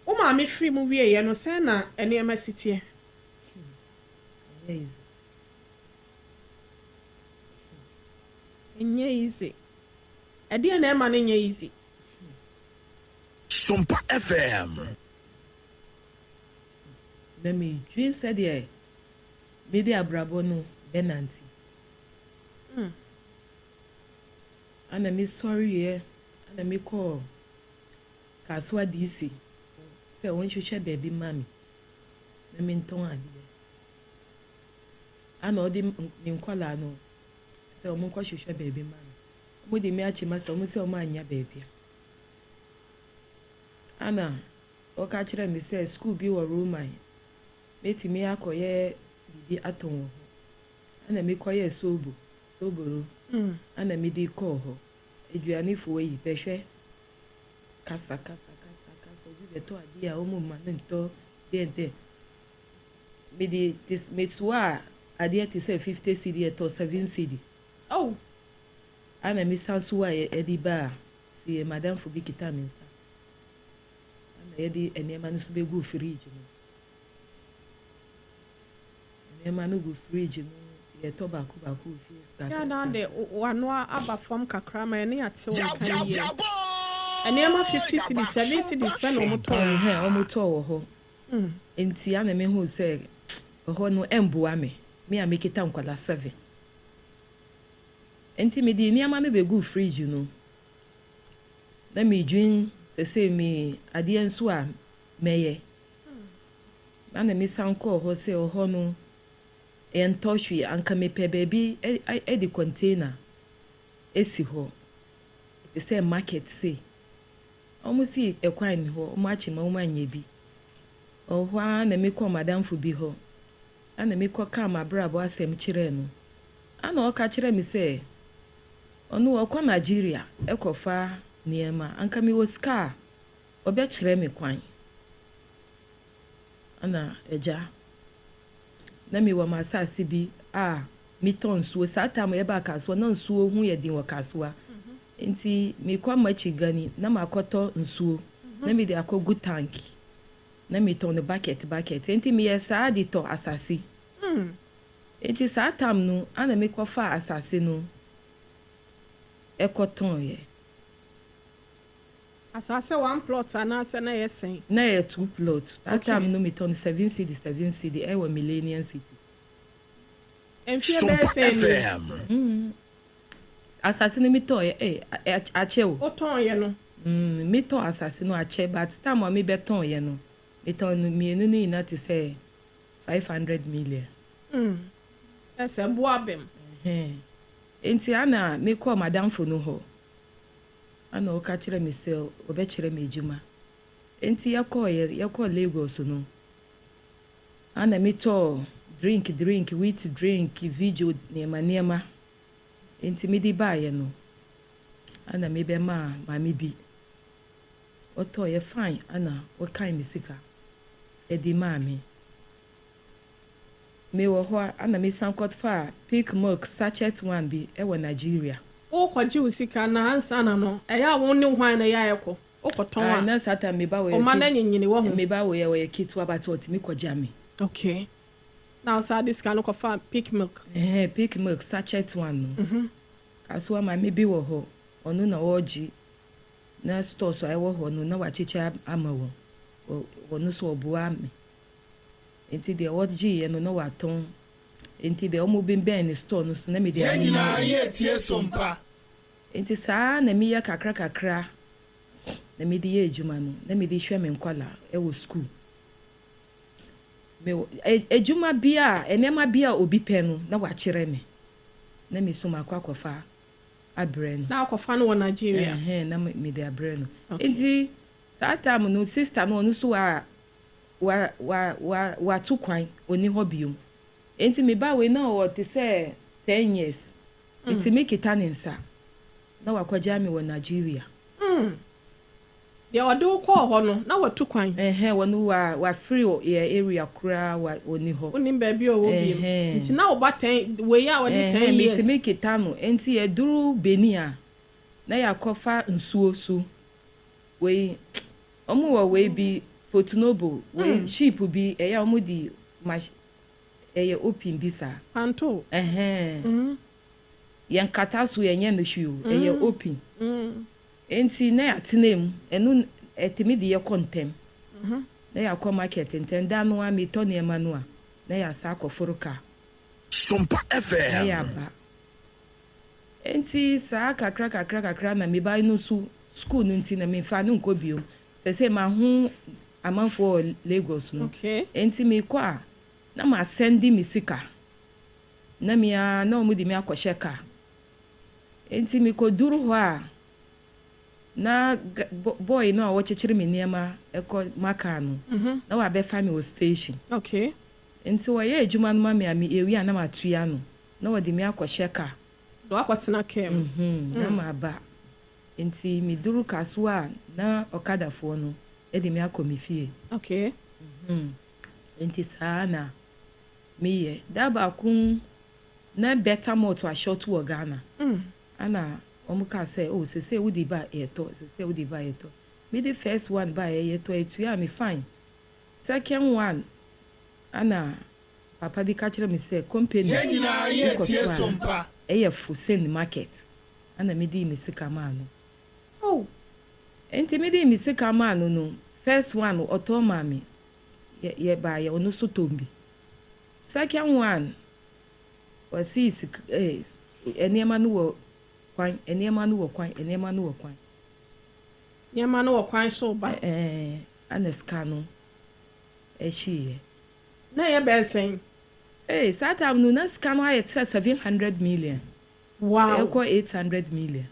Speaker 1: Wo maame firi mu wieɛ no, sɛn na nneɛma si teɛ?
Speaker 3: Ɛnyɛ easy.
Speaker 1: Ɛnyɛ easy. Ɛdeɛ na ɛma no nyɛ easy?
Speaker 2: Sompa FM.
Speaker 3: Na medwen sɛdeɛ mede abrabɔ no bɛnante. Ana mesɔreeɛ, ana mekɔɔ Kasoa DC sɛ wɔnhwehwɛ baabi ma me na mentɔn adeɛ. Ana ɔde me nkɔlaa no sɛ ɔmo nkɔhwehwɛ baabi ma me. Ɔmo de me akyi ma sɛ ɔmo sɛ ɔmo anya baabi a. Ana ɔka kyerɛ me sɛ school bi wɔ Roman, mɛtumi akɔyɛ biribi atɔn wɔ hɔ. Ana mekɔyɛɛ sobo soboro. Ana mede kɔɔ hɔ. Aduanefoɔ yi bɛhwɛ kasa kasa kasa kasa, obi bɛtɔ adeɛ a ɔmo ma no ntɔ deɛ ntɛ. Mede te mesoa a adeɛ te sɛ 50 cedi, ɛtɔ 7 cedi.
Speaker 1: Oh.
Speaker 3: Ana mesan so a yɛde ba a fie, madamfo bi kita me nsa. Ana yɛde nneɛma no so bɛgu fridge mu. Nneɛma no gu fridge no, yɛtɔ baako baako wɔ fie kakra.
Speaker 1: Yɛ na de
Speaker 3: Kakra.
Speaker 1: wano aba fam kakra ma ɛne ate wo nka yie. Nneɛma 50 cedis, 7 cedis pɛ na ɔmo tɔɔ.
Speaker 3: Ɛhɛn, ɔmo tɔɔ wɔ hɔ. Nti ana mehu sɛ ɛhɔ no ɛmboa me a mekita nkwala seven. Nti mede nneɛma no bɛgu fridge no na medwin sɛ me adeɛ nso a mɛyɛ. Ana mesan kɔɔ hɔ sɛ ɔhɔ no yɛntɔ hwee, anka mepɛ baabi ɛde container esi hɔ te sɛ market sei. Ɔmo si ɛkwan ni hɔ, ɔmo akyi ma ɔmo anyɛ bi. Ɔhɔ ara na mekɔ madamfo bi hɔ. Ana mekɔ kaa m'abrabɔ asɛm kyerɛɛ no. Ana ɔka kyerɛ me sɛ ɔno ɔkɔ Nigeria ɛkɔfa nneɛma, anka mewɔ sika a ɔbɛkyerɛ me kwan. Ana agya na mewɔ m'asase bi a metɔ nsuo. Saa time yɛba Kasoa na nsuo ho yɛ den wɔ Kasoa. Nti mekɔ m'akyi gani na makɔtɔ nsuo na mede akɔgu tank na metɔn no bucket bucket. Nti meyɛ saa de tɔ asase. Nti saa tam no ana mekɔfa asase no ɛkɔtɔnyɛ.
Speaker 1: Asase one plot anaasɛ na ɛyɛ sɛn?
Speaker 3: Na ɛyɛ two plot. That time no metɔ no 7 cedi 7 cedi ɛwɔ Millennium City.
Speaker 1: Mfie bɛyɛ
Speaker 2: Sompa
Speaker 1: sɛn nie?
Speaker 2: FM.
Speaker 3: Asase no metɔ yɛ ɛ akyɛ o.
Speaker 1: Wotɔn yɛ no?
Speaker 3: Metɔ asase no akyɛ, but time a mebɛtɔn yɛ no, metɔn no mmienu no nyinaa te sɛ 500 million.
Speaker 1: Ɛsɛ boa bɛm.
Speaker 3: Ɛhɛn. Nti ana mekɔɔ madamfo no hɔ, ana ɔka kyerɛ me sɛ ɔbɛkyerɛ me adwuma. Nti yɛkɔɔ Lagos no, ana metɔɔ drink, wheat drink, Vigil, nneɛma nneɛma. Nti mede baeɛ no, ana mebɛmaa maame bi. Ɔtɔɔyɛ fine, ana ɔkae me sika ɛde maa me. Mewɔ hɔ a, ana mesan kɔfaa Peak milk sachet one bi ɛwɔ Nigeria.
Speaker 1: Wokɔgye wo sika na ansa na no, ɛyɛ a wo ne hwan na ɛyɛ a ɛkɔ wokɔtɔn
Speaker 3: Ah,
Speaker 1: a?
Speaker 3: Na saa time meba wɔ
Speaker 1: Ɔma no anyinyini wɔ ho.
Speaker 3: Meba wɔ yɛ, wɔyɛ ketewa, but ɔtumi kɔgya me.
Speaker 1: Okay, na wo saa de sika no kɔfa Peak milk?
Speaker 3: Ɛhɛn, Peak milk sachet one no. Kasoa maame bi wɔ hɔ, ɔno na ɔregye na stores a ɛwɔ hɔ no na wakyekyɛ ama wɔn. Ɔno nso ɔboa me, nti deɛ ɔgyeeɛ no na watɔn, nti deɛ ɔmo bɛn ne store no so na mede
Speaker 2: Yɛn
Speaker 3: amema
Speaker 2: nyinaa
Speaker 3: wɔn.
Speaker 2: yɛtie Sompa.
Speaker 3: Nti saa na meyɛ kakra kakra na mede yɛ adwuma no na mede hwɛ me nkwala ɛwɔ school. Mewɔ adwuma bi a, nneɛma bi a obi pɛ no na wakyerɛ me na me so makɔ akɔfa abrɛ no.
Speaker 1: Na akɔfa no wɔ Nigeria?
Speaker 3: Ɛhɛn, na mede abrɛ no. Nti saa time no, sister no, ɔno so wa wato kwan, ɔni hɔ biom. Nti me ba wei na ɔwɔ te sɛ 10 years, nti me kita ne nsa na wakɔgya me wɔ Nigeria.
Speaker 1: Deɛ ɔde wo kɔɔ hɔ no na watu kwan?
Speaker 3: Ɛhɛn, wɔn wafiri yɛ area koraa, wa ɔni hɔ.
Speaker 1: Wonim baabi a ɔwɔ biem?
Speaker 3: Ɛhɛn.
Speaker 1: Nti na woba 10 wei a wɔde 10 years?
Speaker 3: Metumi kita no. Nti yɛduru Benin a, na yɛakɔfa nsuo so. Wei ɔmo wɔ wei bi, Porto-Novo wei, ship bi ɛyɛ a ɔmo di mach, ɛyɛ open bi saa.
Speaker 1: Panto?
Speaker 3: Ɛhɛn. Yɛn kata so, yɛnyɛ no hwee o, ɛyɛ open. Nti na yɛatena mu, ɛno ɛtumi de yɛkɔ ntɛm na yɛakɔ market ntɛm. Da no a metɔ nneɛma no a, na yɛasa akɔforo kaa
Speaker 2: Sompa
Speaker 3: na
Speaker 2: FM.
Speaker 3: yɛaba. Nti saa kakra kakra kakra na meba no so school no, nti na memfa no nkɔ biom sɛ maho amanfoɔ wɔ Lagos no. Nti mekɔ a, na masend me sika na mea na ɔmo de me akɔhyɛ kaa. Nti mekɔduru hɔ a, na boy no a wɔkyekyere me nneɛma ɛkɔ maka no na wabɛfa me wɔ station. Nti wɔyɛ adwuma no ma me a, me ewi a na matua no na wɔde me akɔhyɛ kaa.
Speaker 1: De wakɔtena kaa mu?
Speaker 3: Na maba. Nti meduru Kasoa a, na ɔkadafoɔ no de me akɔ me fie. Nti saa na meyɛ. Da baako na Better Malt ahyɛ wɔ Ghana. Ana wɔn kaa sɛ, oh, sese wode ba yɛtɔ, sese wode ba yɛtɔ. Mede first one ba yɛ, yɛtɔ, etua me fine. Second one, ana papa bi ka kyerɛ me sɛ company
Speaker 2: Yɛn nyinaa yɛtie
Speaker 3: wokɔtɔ a,
Speaker 2: Sompa.
Speaker 3: ɛyɛ fo sen market. Ana mede me sika maa no. Nti mede me sika maa no, first one ɔtɔ maa me, yɛ yɛ baayɛ, ɔno nso tɔn bi. Second one, ɔsi sika nneɛma no wɔ kwan, nneɛma no wɔ kwan, nneɛma no wɔ kwan.
Speaker 1: Nneɛma no wɔ kwan so ba.
Speaker 3: Ana sika no ɛhyeeɛ.
Speaker 1: Na ɛyɛ bɛɛ sɛn?
Speaker 3: Saa time no na sika no ayɛ te sɛ 700 million. Ɛkɔ 800 million.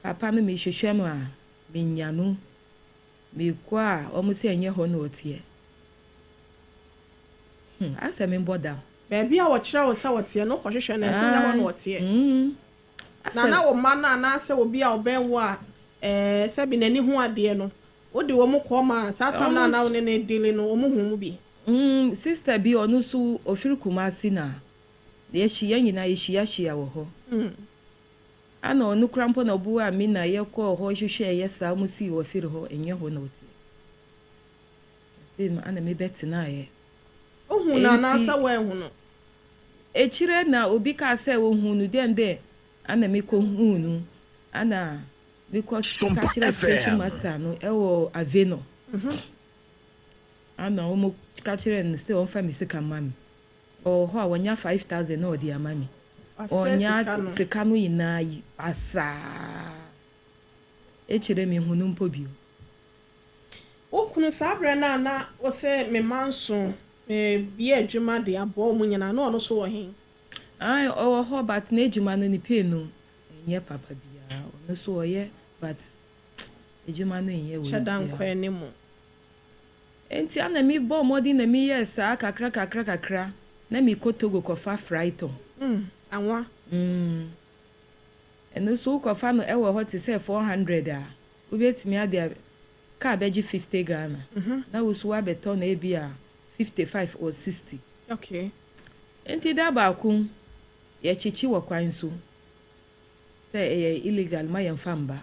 Speaker 3: Papa no, mehwehwɛ no a menya no, mekɔ a, ɔmo sɛ ɛnyɛ hɔ na ɔteɛ. Asɛ membɔ dam.
Speaker 1: Baabi a wɔkyerɛ wo sɛ wɔteɛ no, wokɔhwehwɛ no, ɛsɛ nyɛ hɔ na wɔteɛ. Na
Speaker 3: Asɛ
Speaker 1: na wo mma no anaasɛ obi a ɔbɛn wo a sɛbi n'ani ho adeɛ no, wode wɔn kɔ ma saa tam no a na wo ne ne deal no, wɔn hu mu bi?
Speaker 3: Sister bi, ɔno nso ofiri Kumasi, na yɛhyia, yɛn nyinaa yɛhyiahyia wɔ hɔ. Ana ɔno kora mpo na ɔboa mi na yɛkɔɔ hɔ hwehwɛ. Ɛyɛ saa, ɔmo sii wɔfiri hɔ, ɛnyɛ hɔ na ɔteɛ. Nti ana mebɛtenaeɛ.
Speaker 1: Wohu no anaasɛ woanhu no?
Speaker 3: Ekyire na obi kaa sɛ ohun no dɛn dɛn, ana mekɔhuu no, ana Mekɔ ka kyerɛ station master no ɛwɔ Aveno. Ana wɔn ka kyerɛ no sɛ ɔmfa me sika ma me. Ɔwɔ hɔ a wɔnya 5,000 na ɔde ama me. Ɔnya sika no nyinaa yi basaa. Ekyerɛ me hu no mpo bio.
Speaker 1: Wo kunu saa berɛ no a na wose me mma nson mebie adwuma de aboa wɔn nyinaa na ɔno nso wɔ he?
Speaker 3: Ae, ɔwɔ hɔ, but n'adwuma no ne pay no nyɛ papa biara. Ɔno nso ɔyɛ, but adwuma no nyɛ wei
Speaker 1: Hyɛ da nkɔ anim.
Speaker 3: Enti ana mebɔɔ mmɔden na meyɛɛ saa kakra kakra kakra na mekɔ Togo kɔfa Frytol.
Speaker 1: Anwa.
Speaker 3: Ɛno nso wokɔfa no ɛwɔ hɔ te sɛ 400 a, wobɛtumi ade kaa bɛgye 50 Ghana. Na wo nso woabɛtɔ no ebi a 55 or 60. Enti da baako yɛkyekye wɔ kwan so sɛ ɛyɛ illegal ma yɛmfa mba.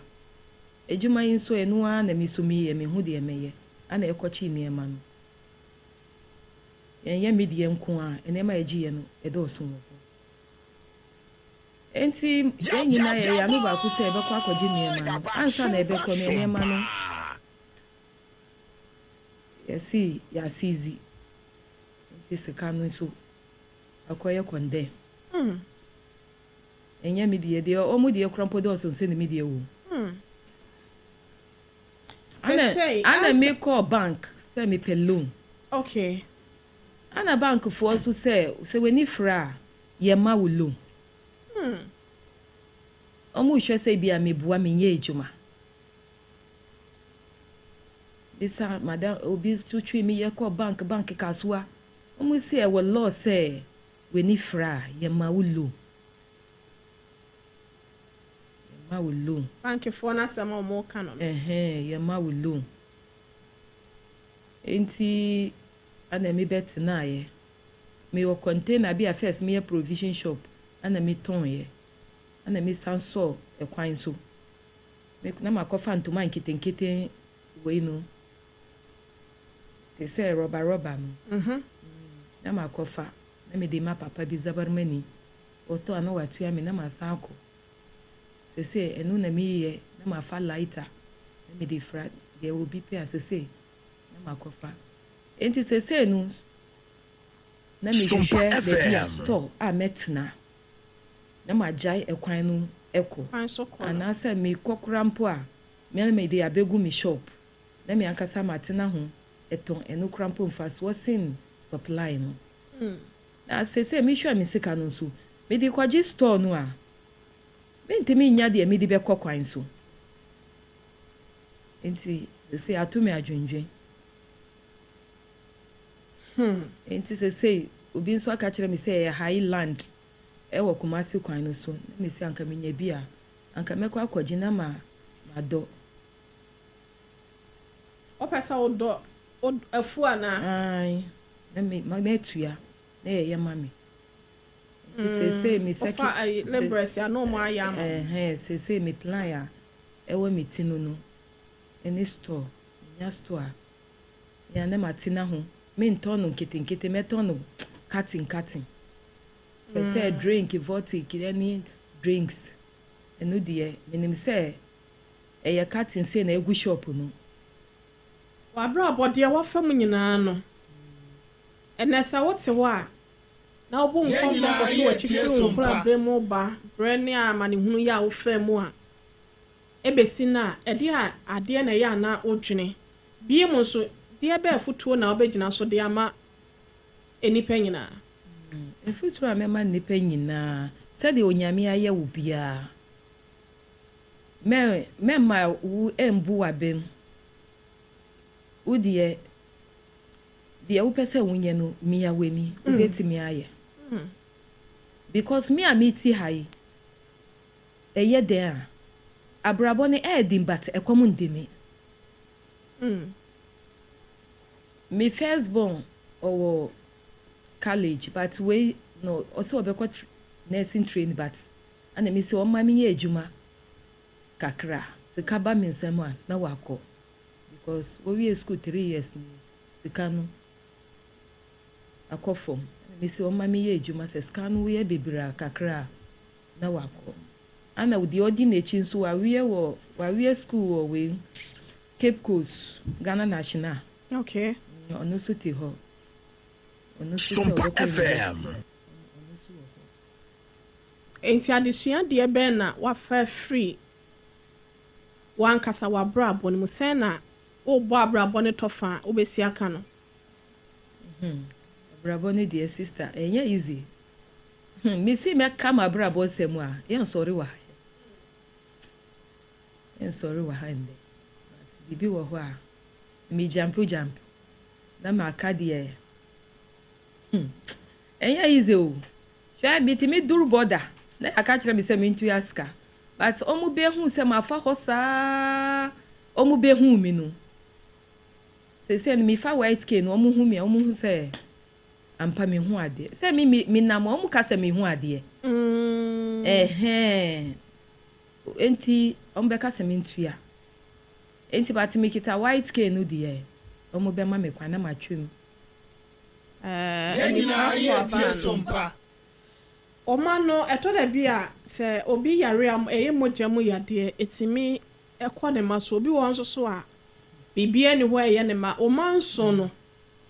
Speaker 3: Adwuma yi nso ɛno ara na me nso meyɛ, mehu deɛ mɛyɛ ana ɛkɔkye nneɛma no. Yɛnyɛ me deɛ nko a, nneɛma a yɛgyeeɛ no ɛdɔɔso wɔ hɔ. Enti yɛn nyinaa yɛyɛ ano baako sɛ yɛbɛkɔ akɔgye nneɛma no. Ansa na yɛbɛkɔ no, nneɛma no yɛsi yɛaseize. Nti sika no nso akɔyɛ condemn. Ɛnyɛ me deɛ deɛ, ɔmo deɛ kora mpo dɔɔso nsɛ ne me deɛ wɔ. Ana mekɔɔ bank sɛ mepɛ loan. Ana bankfoɔ nso sɛ w'ani fra a, yɛma wo loan. Ɔmo hwɛ sɛ bi a meboa menyɛ adwuma. Bisa madam obi nso twi mi yɛkɔ bank Kasoa. Ɔmo si ɛwɔ law sɛ w'ani fra a, yɛma wo loan. Yɛma wo loan.
Speaker 1: Bankfoɔ no asɛm a ɔmo ka no.
Speaker 3: Ɛhɛn, yɛma wo loan. Nti ana mi bɛtenaeɛ. Mewɔ container bi a first meyɛ provision shop ana metɔnyɛ. Ana mesan sɔɔ ɛkwan so. Na makɔfa ntoma nketenkete wei no te sɛ rɔba rɔba no. Na makɔfa na mede ma papa bi Zabarmani. Ɔtɔ a na watua me na masan akɔ. Sese ɛno na meyɛ na mafa lighter na mede fra deɛ obi pɛ a sese na makɔfa. Nti sese no na mehwehwɛ baabi a store a mɛtena na magyae ɛkwan no ɛkɔ.
Speaker 1: Kwan so kɔ no.
Speaker 3: Anaasɛ mekɔ kora mpo a, me mede abɛgu me shop na me ankasa matena ho ɛtɔn ɛno kora mpo mfasoɔ sen supply no. Na sese mehwɛ me sika no nso, mede kɔgye store no a, mentumi nya deɛ mede bɛkɔ kwan so. Nti sese ato me adwendwen. Nti sese obi nso aka kyerɛ me sɛ ɛyɛ high land ɛwɔ Kumasi kwan no so. Na mesi anka menya bi a, anka mɛkɔ akɔgye na ma madɔ.
Speaker 1: Wopɛ sɛ wodɔ afu anaa?
Speaker 3: Ae, na me ma mɛtua na yɛyɛ ma me. Nti sese me
Speaker 1: Wofa ayi labourers a na ɔmo ayɛ ama wo.
Speaker 3: Ɛhɛn, sese me plan a ɛwɔ me ti no ɛne store. Menya store a, mea na matena ho. Mentɔn no nketenkete, mɛtɔn no carton carton. Pɛ sɛ drink, Voltic ɛne drinks. Ɛno deɛ, menim sɛ ɛyɛ carton sei na egu shop no.
Speaker 1: W'abrabɔ deɛ wafa mu nyinaa no, ɛnɛ sɛ wote hɔ a na wobu nkɔmpɔ kɔ so w'akyi firi wo nkoraberɛ mu ba berɛ ne amanehunu yi a wofaa mu a ɛbɛsi no a, ɛde a adeɛ na ɛyɛ a na wodwene. Bie mu nso, deɛ bɛɛ fotuo na wobɛgyina so de ama nnipa nyinaa?
Speaker 3: Mfuturo a mɛma nnipa nyinaa, sɛdeɛ Onyame ayɛ wo biara, mɛma wo mbu w'abam. Wo deɛ, deɛ wopɛ sɛ wonyɛ no, mia w'ani, wobɛtumi ayɛ. Because me a mete ha yi, ɛyɛ den a, abrabɔ no ɛyɛ den, but ɛkɔm nde me. Me first born ɔwɔ college, but wei no ɔsɛ ɔbɛkɔ nursing training, but ana mi sɛ ɔma mi yɛ adwuma kakra, sika ba mi nsam a na wakɔ, because wɔwie school 3 years ni, sika no akɔ fam. Ana mi sɛ ɔma mi yɛ adwuma, sɛ sika no yɛ bebree a kakra a na wakɔ. Ana deɛ ɔdi n'akyi nso wawie wɔ wawie school wɔ wei Cape Coast, Ghana National. Ɔno nso te hɔ. Ɔno nso sɛ
Speaker 2: Sompa
Speaker 3: ɔbɛkɔ
Speaker 2: FM.
Speaker 3: university. Ɔno nso wɔ hɔ.
Speaker 1: Nti adesua deɛ bɛn na wafa afiri wankasa w'abrabɔ no mu sɛn na wobɔ abrabɔ no tɔfa a wobɛsi aka no?
Speaker 3: Abrabɔ no deɛ, sister, ɛnyɛ easy. Mesi mɛka ma abrabɔ sɛm a, yɛnsɔre wɔ ha. Yɛnsɔre wɔ ha ndɛ. But biribi wɔ hɔ a, me jump jump. Na maka deɛ. Ɛnyɛ easy o. Hwɛ, mitumi duru border na yɛaka kyerɛ me sɛ mentua sika. But ɔmo bɛhu sɛ mafa hɔ saa, ɔmo bɛhu mi no. Seesei no mefa white cane no, ɔmo hu mi a, ɔmo hu sɛ ampa mehu adeɛ. Sɛ me menam a, ɔmo ka sɛ mehu adeɛ. Ɛhɛn. Enti ɔmo bɛka sɛ mentua. Enti but mekita white cane no deɛ, ɔmo bɛma me kwan na matwam.
Speaker 2: Yɛn nyinaa
Speaker 1: Anifirafoɔ
Speaker 2: yɛ
Speaker 1: aba
Speaker 2: tie
Speaker 1: no.
Speaker 2: Sompa.
Speaker 1: Ɔma no ɛtɔ da bi a sɛ obi yare a ɛyɛ mogya mu yadeɛ ɛtumi ɛkɔ ne ma so. Obi wɔ hɔ nso so a biribiara ni hɔ a ɛyɛ ne ma. Ɔma nso no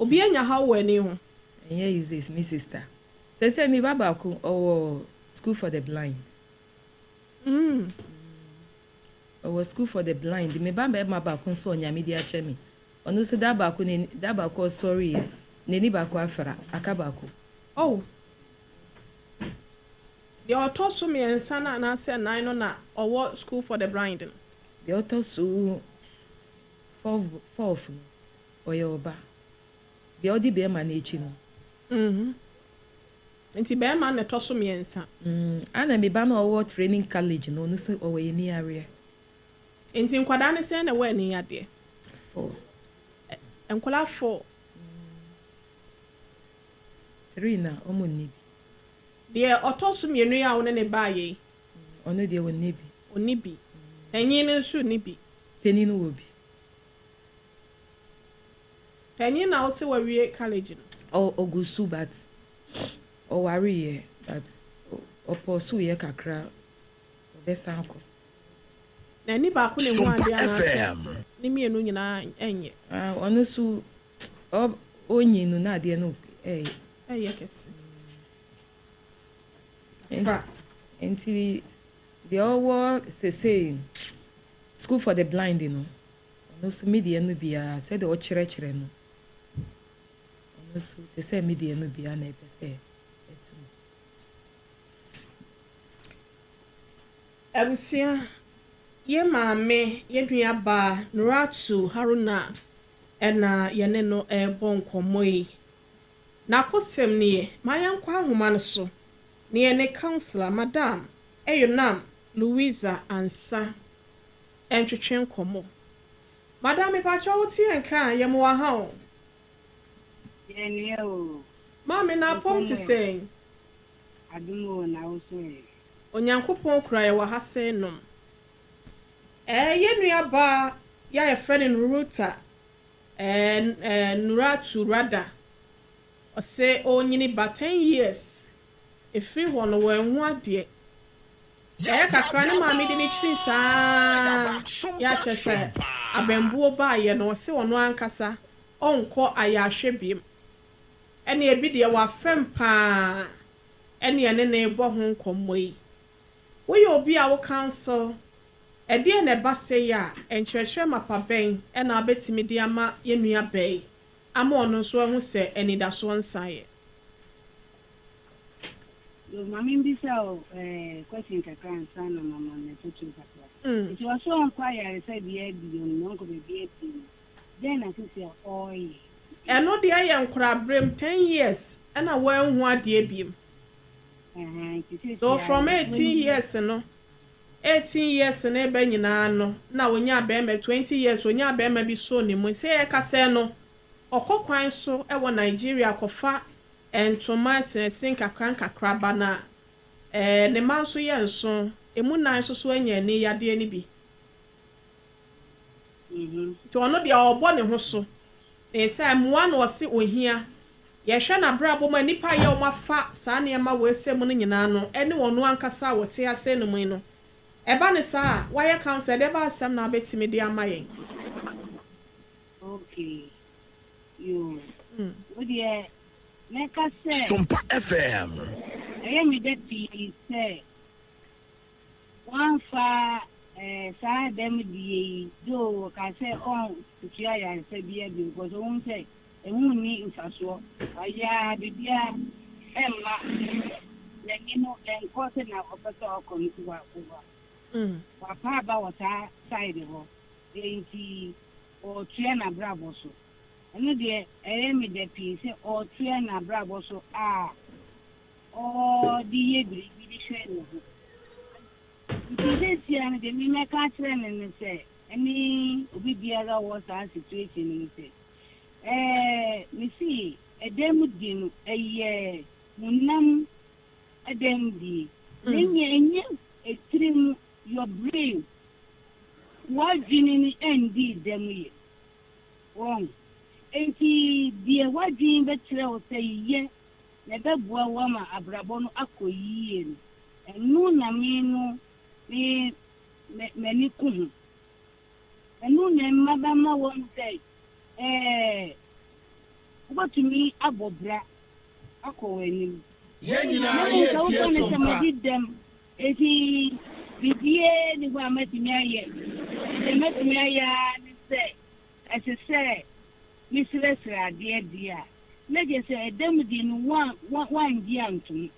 Speaker 1: obi anya haw wɔ ani ho.
Speaker 3: Ɛnyɛ easy, me sister. Seesei mi ba baako ɔwɔ school for the blind. Ɔwɔ school for the blind. Me ba bɛrima baako nso Onyame de akyɛ me. Ɔno nso da baako n'ani da baako ɔsɔre yɛ n'ani baako afra aka baako.
Speaker 1: Oh. Deɛ ɔtɔ so mmiɛnsa no anaasɛ nan no na ɔwɔ school for the blind no?
Speaker 3: Deɛ ɔtɔ so fourth no ɔyɛ ɔba. Deɛ ɔdi bɛrima n'akyi no.
Speaker 1: Nti bɛrima na ɛtɔ so mmiɛnsa.
Speaker 3: Ana me ba no a ɔwɔ training college no, ɔno nso ɔwɔ ani areɛ.
Speaker 1: Nti nkwadaa ne sɛn na ɛwɔ ani adeɛ?
Speaker 3: Four.
Speaker 1: Nkwadaa four.
Speaker 3: Three na ɔmo nni bi.
Speaker 1: Deɛ ɔtɔ so mmienu yi a wo ne ne baa yɛ yi?
Speaker 3: Ɔno deɛ ɔnni bi.
Speaker 1: Ɔnni bi. Panyin no nso nni bi?
Speaker 3: Panyin no wɔ bi.
Speaker 1: Panyin na ɔsɛ wawie college no?
Speaker 3: Ɔgu so, but ɔwareyɛ, but ɔpɔ so yɛ kakra, ɔbɛsan akɔ.
Speaker 1: Na ani baako na ehu
Speaker 2: Sompa
Speaker 1: adeɛ anaasɛ
Speaker 2: FM.
Speaker 1: ne mmienu nyinaa ɛnyɛ?
Speaker 3: Ah, ɔno nso ɔnyi no na adeɛ no ɛyɛ.
Speaker 1: Ɛyɛ kɛse. Fa.
Speaker 3: Nti deɛ ɔwɔ sesei school for the blind no, ɔno nso mi deɛ no biara sɛdeɛ ɔkyerɛkyerɛ no, ɔno nso te sɛ mi deɛ no biara na ɛpɛ sɛ ɛtu no.
Speaker 1: Abusua, yɛ maame, yɛ nua baa Nuratu Haruna ɛna yɛne no ɛrebɔ nkɔmmɔ yi. N'akosɛm nie, ma yɛnkɔ ahoma no so ne yɛne counsellor Madam Eyonam Louisa Ansa ɛntwetwe nkɔmmɔ. Madam, mepakyɛ wo te nka a yɛmo wɔ ha o.
Speaker 4: Yɛnua o.
Speaker 1: Maame, na apɔm te sɛn?
Speaker 4: Adom o, na wo so ɛ?
Speaker 1: Onyankopɔn kura yɛ wɔ ha sɛ nom. Yɛ nua baa yɛ a yɛfrɛ no Nuruta ɛɛ ɛɛ Nuratu Rada, ɔsɛ ɔnyini ba 10 years efiri hɔ no wɔnho adeɛ. Ɛyɛ kakra ne maame de ne kyiri saa yɛakyɛ sɛ abɛnbuo baayɛ no, ɔsɛ ɔno ankasa ɔnkɔ ayɛahwɛ biem. Ɛne ebi deɛ wafɛm paa ɛne ɛne ne bɔ ho nkɔmmɔ yi. Woyɛ obi a wo counsel ɛdeɛ na ɛba sɛ yi a nkyerɛkyerɛ mapa bɛn ɛna abɛtumi de ama yɛn nua bɛyi ama ɔno nso ahu sɛ anidasoɔ nsaeɛ?
Speaker 4: Yo, maame, mbisa o question kakra ansa na mama mɛtoto kakra. Nti ɔsɛ ɔnkɔ ayaresa bia bio no, ɔnkɔ baabi bio no, dɛn na sisi a ɔreyɛ?
Speaker 1: Ɛno deɛ yɛ nkoraberɛm, 10 years ɛna wɔanhu adeɛ biem.
Speaker 4: Ɛhɛn, nti sisi
Speaker 1: So
Speaker 4: a
Speaker 1: from 18 years no, 18 years no ɛbɛ nyinaa no na wonya bɛrima, 20 years wonya bɛrima bi so ne mu. Sɛ yɛkasa no, ɔkɔ kwan so ɛwɔ Nigeria kɔfa ntoma esinesi nkakra nkakra ba na ne mma nso yɛ nson, emu nan nso so anya ani yadeɛ no bi. Nti ɔno deɛ ɔrebɔ ne ho so na sɛ mmoa na ɔse ohia. Yɛhwɛ n'abrabɔ mu a, nipa a yɛ wɔn afa saa nneɛma wɔ ese mu no nyinaa no, ɛne wɔn ankasa a wɔte ase no mu yi no. Ɛba no saa a, woayɛ counsellor, ɛdeɛ bɛn asɛm na wobɛtumi de ama yɛn?
Speaker 4: Okay, yoo. Wo deɛ mɛka sɛ.
Speaker 2: Sompa FM.
Speaker 4: Ɛyɛ me dɛ pii sɛ Wamfa eh saa dɛm die yi though ɔkaa sɛ ɔntua ayaresa biaa bio because ɔhu sɛ ɛho nni mfasoɔ, wayɛ aa biribiaa ɛmma n'ani no ɛnkɔ sɛnea ɔpɛ sɛ ɔkɔ no nti wa wa wapa aba wɔ saa side hɔ nti ɔɔtoa n'abrabɔ so. Ɛno deɛ ɛyɛ me dɛ pii sɛ ɔɔtoa n'abrabɔ so a ɔde yɛ biribi de hwɛ ne ho. Nti seesei no deɛ me mɛka akyerɛ no ne sɛ, ɛne obi biara a ɔwɔ saa situation no mu sɛ, ɛɛ mese ɛdan mu die no ɛyɛ honam ɛdan mu die, na mmom ɛnyɛ etiri mu, your brain, w'adwene no ɛndii dɛm yɛ. Wɔn. Enti deɛ w'adwene bɛkyerɛ wo sɛ yɛ na ɛbɛboa wo ama abrabɔ no akɔ yie no, ɛno na me no me m'ani ku ho. Ɛno na ɛma bɛma woahu sɛ ɛɛ wobɛtumi abɔ bra akɔ w'anim.
Speaker 2: Yɛn
Speaker 4: Na
Speaker 2: nyinaa
Speaker 4: mmom sɛ
Speaker 2: yɛretie
Speaker 4: wofa no sɛ
Speaker 2: Sompa.
Speaker 4: madi dɛm enti biribiara nni hɔ a mɛtumi ayɛ, deɛ mɛtumi ayɛ ara ne sɛ ɛsɛ sɛ mesrɛsrɛ adeɛ deɛ a, na kyerɛ sɛ ɛda mu deɛ no woangye antom.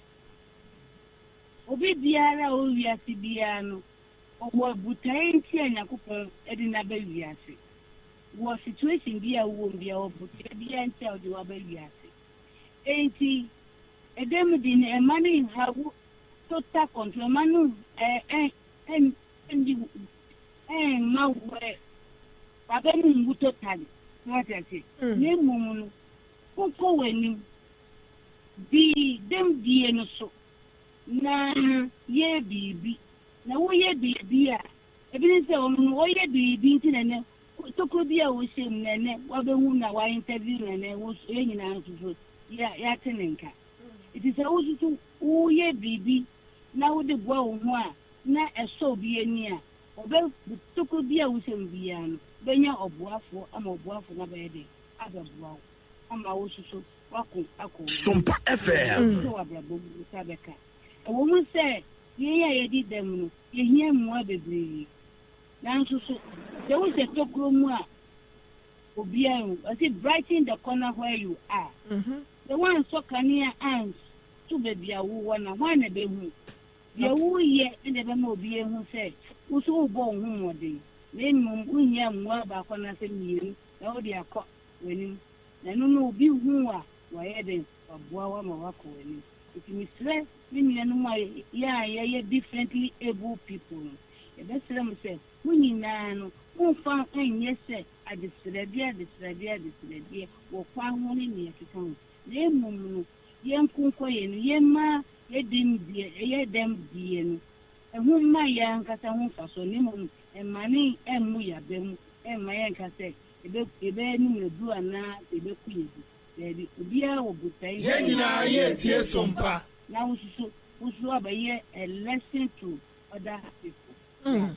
Speaker 4: Obi biara a ɔwɔ wiase biara no, ɔwɔ botaeɛ nti a Nyankopɔn de no aba wiase. Wɔ situation bi a wowɔ mu biara, ɔwɔ botaeɛ biara nti a ɔde wo aba wiase. Enti ɛda mu deɛ no, ɛmma no nha wo total control, ɛmma no ɛnni ɛmma wo W'aba mu nwu totally, so wate aseɛ? Na mmom no, wokɔ w'anim, di dɛmdie no so na yɛ biribi. Na woyɛ biribi a, ebi ne sɛ ɔno no ɔyɛ biribi nti na ɛnɛ tokuro bi a ɔhyɛ mu na ɛnɛ wabɛhu na wa interview na ɛnɛ wo nso yɛn nyinaa nso so yɛate ne nka. Nti sɛ wo nso so woyɛ biribi na wode boa wo ho a na ɛsɔ obi ani a, Ɔbɛ, tokuro biara a wohyɛ mu biara no, wobɛnya ɔboafoɔ ama ɔboafoɔ no abɛyɛ dɛn? Abɛboa wo ama wo nso so woako akɔ w'anim.
Speaker 2: Sompa FM.
Speaker 4: Sɛ w'abrabɔ mu wo nsa bɛka. Ɛwɔ mu sɛ yɛn a yɛadi dɛm no, yɛhia mmoa bebree. Nanso so, sɛ wohyɛ tokuro mu a, obiara nhu. Ɔse brighten the corner where you are. Sɛ woansɔ kanea anto baabi a wowɔ no a, hwan na ɛbɛhu? Deɛ woreyɛ na ɛbɛma obi ahu sɛ wo nso worebɔ wo ho mmɔden, na mmom wohia mmoa baako anaasɛ mmienu na wode akɔ w'anim. Na ɛno no obi hu wo a, wayɛ dɛn? Waboa wo ama woakɔ w'anim. Nti mesrɛ me nuanom a yɛn a yɛyɛ differently able people no, yɛbɛsrɛ mo sɛ mo nyinaa no momfa nyɛ sɛ adesrɛdeɛ adesrɛdeɛ adesrɛdeɛ wɔ kwan ho ne nea ɛkeka ho, na mmom no yɛnko nkɔ yɛn anim, yɛmma Yɛ dɛm deɛ, ɛyɛ dɛm deɛ no, ɛho mma yɛn ankasa ho mfasoɔ, na mmom ɛmmane mmu yɛn aba mu, ɛmma yɛnka sɛ yɛbɛ, yɛbɛnom aduro anaa sɛ yɛbɛko yɛn ho. Daabi, obiara wɔ botaeɛ nti
Speaker 2: Yɛn
Speaker 4: a
Speaker 2: nyinaa
Speaker 4: Onyankopɔn
Speaker 2: yɛretie
Speaker 4: de no.
Speaker 2: Sompa.
Speaker 4: Na wo nso so, wo nso woabɛyɛ a lesson to other people. Meda ase.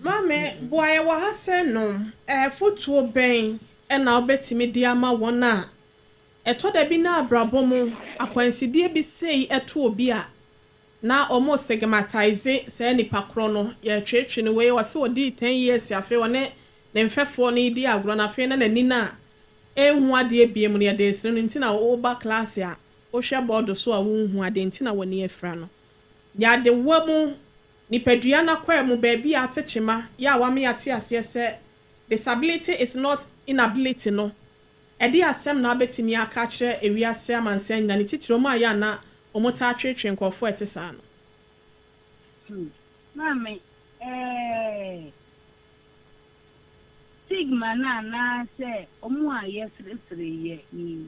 Speaker 1: Maame, boa yɛn wɔ ha sɛ nom. Afotuo bɛn na wobɛtumi de ama wɔn a Ɛtɔ da bi na abrabɔ mu akwansideɛ bi sei to obi a, na wɔn stigmatise saa nipa korɔ no, yɛretweetwee no, wei ɔse ɔdii ten years afei ɔne ne mfɛfoɔ no redi agorɔ no afei na n'ani no a ɛnhu adeɛ biom no yɛde resere no nti na woba class a wohwɛ board so a wonhu adeɛ nti na w'ani afira no. Nyadewa mu, nipadua no akwaa mu baabi a ate kyema yɛ a wama yɛate aseɛ sɛ disability is not inability no Ɛdeɛn asɛm na wobɛtumi aka akyerɛ ewiase amansan nyinaa, ne titire wɔn a ɛyɛ a na wɔtaa tweetwee nkurɔfoɔ a ɛte saa no?
Speaker 4: Hmm. Maame, eh, stigma no anaasɛ wɔn a yɛseresere yɛ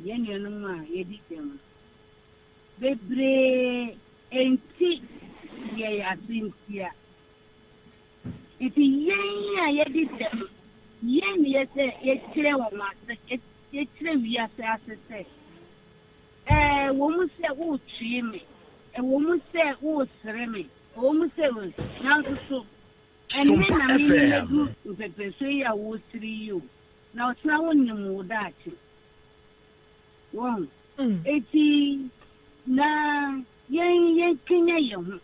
Speaker 4: yɛn nuanom a yɛadi dɛm no, bebree nte yɛn ase ntia. Enti yɛn a yɛadi dɛm no, yɛn na ɛsɛ sɛ yɛkyerɛ wɔn ase, yɛkyerɛ wiase ase sɛ, Ɛwɔ mu sɛ woretwee me, ɛwɔ mu sɛ woresere me, Ɛwɔ mu sɛ nanso so ɛnnɛ
Speaker 2: Sompa
Speaker 4: na me ne
Speaker 2: FM.
Speaker 4: madu mpɛpɛsoɔ yi a woresere yi o, na ɔkyena wonnim wo daakye. Woahu? Enti na yɛn yɛnkanya yɛn ho.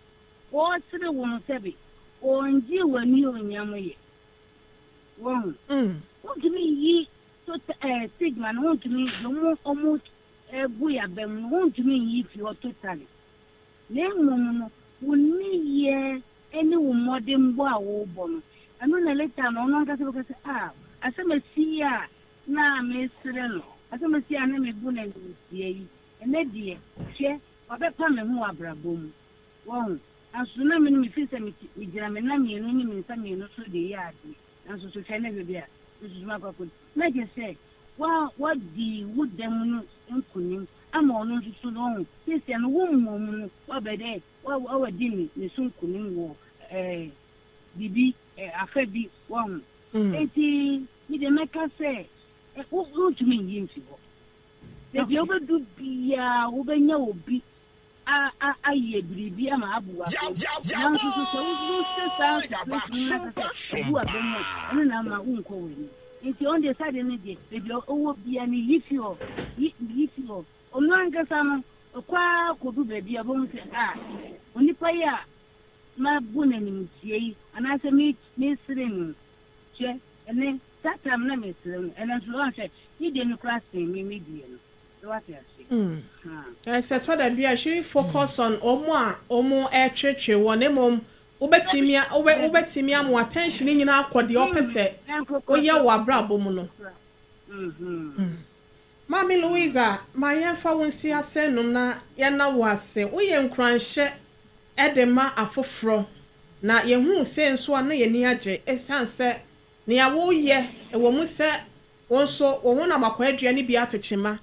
Speaker 4: Wɔresere wo no sɛbe wɔngyee w'anuonyam yɛ. Woahu? Wontumi nyi tota ɛɛ stigma no, wontumi, deɛ wɔn wɔn ɛgu yɛn aba mu no, wontumi nyi fi hɔ totally. Na mmom no, wo nneyɛɛ ne wo mmɔdenbɔ a worebɔ no, ɛno na later no ɔno ankasa bɛka sɛ, ah, asɛm asi yi a na meresrɛ no, asɛm asi a na mebu no animtia yi, ɛnnɛ deɛ, hwɛ, wabɛpa me ho wɔ abrabɔ mu. Wahu? Nanso na me no mefeel sɛ mete, megyina me nan mmienu ne me nsa mmienu so de reyɛ adeɛ, nanso so hwɛ ne hwɛ bi a, me nso so makɔ akɔdi. Na kyerɛ sɛ, wa, wadi wo da mu no nkonim ama ɔno nso so no, wahu, seesei no wo mmom no, woabɛ dɛ, wa, wa, wadi ne, ne so nkonim wɔ ɛɛ, biribi, ɛɛ, afa bi, wahu. Enti, me deɛ mɛka sɛ, ɛ, wo, wontumi nyi mfi hɔ. Baabi a wobɛdu biara, wobɛnya obi a a ayɛ biribi ama abu w'abam. Nanso so sɛ wohyɛ saa situation no na aka sɛ abu w'abam a, ɛno na ama wonkɔ w'anim. Nti ɔno deɛ saa deɛ no deɛ, baabi a ɔwɔ biara no yi fi hɔ, yi yi fi hɔ. Ɔno ankasa no, ɔkɔ ara kɔdu baabi a ɔbɛhu sɛ ah, onipa yi a mabu no animtia yi anaasɛ me mesere no yi, hwɛ, ɛnnɛ saa time no na mesere no, ɛnnɛ nso woahu sɛ ne deɛ no koraa sen me me deɛ no. So wate aseɛ? Ahaa.
Speaker 1: Ɛsɛ tɔ da bi a shouldn't focus on wɔn a wɔn ɛretweretwere wɔn na mmom wobɛtumi a wobɛ wobɛtumi ama wo attention no nyinaa akɔ deɛ ɔpɛ sɛ woyɛ wɔ abrabɔ mu no. Maame Louisa, ma yɛmfa wo nsi ase nnom na yɛnna wo ase. Woyɛ nkuranhyɛ de ma afoforɔ na yɛhu sei nso a na yɛn ani agye ɛsiane sɛ nea woreyɛ ɛwɔ mu sɛ Wo nso, wo honam akwaadua no bi ate kyema.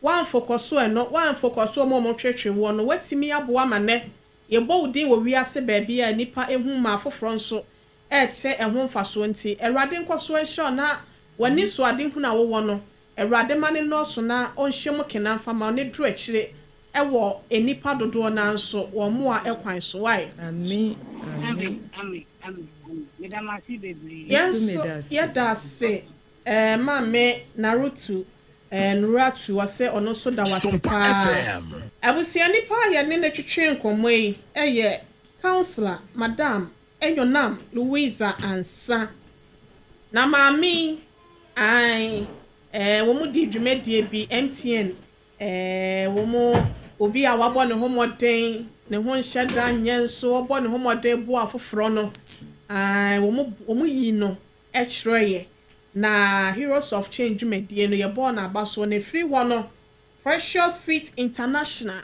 Speaker 1: Woamfokɔso ɛno, woamfokɔso wɔn a wɔtwetwe woɔ no, woatumi aboa ma nnɛ yɛbɔ wo din wɔ wiase baabi a nnipa hu ma afoforɔ nso rete ɛho mfasoɔ nti, Awurade nkɔsoɔ nhyira wo na w'anisoadehunu a wowɔ no, Awurade ma no nnɔɔso na ɔnhyɛ mu kena mfa ma wo na duru akyire wɔ nnipa dodoɔ no ara nso wɔn mmoa kwan so. Wai?
Speaker 3: Amen amen.
Speaker 4: Amen amen amen amen meda mo ase bebree.
Speaker 1: Yɛn
Speaker 3: Nso
Speaker 1: nso
Speaker 3: meda ase.
Speaker 1: yɛda ase eh, Maame Narutu eh, Nuratu ɔse ɔno nso da wo ase
Speaker 2: Sompa
Speaker 1: paa.
Speaker 2: FM.
Speaker 1: Abusua nipa a yɛne no twetwee nkɔmmɔ yi yɛ Councillor Madam Enyonam Louisa Ansah. Na maame yi, ae, eh, wɔn dii dwumadie bi, MTN Ɛɛ, wɔn, obi a wabɔ ne ho mmɔden, ne ho nhyɛ da nyɛ nso ɔbɔ ne ho mmɔden boa afoforɔ no, ae, wɔn, wɔyii no kyerɛeɛ. Na Heroes of Change dwumadie no, yɛbɔɔ no abasoɔ, na ɛfiri hɔ no, Precious Feet International,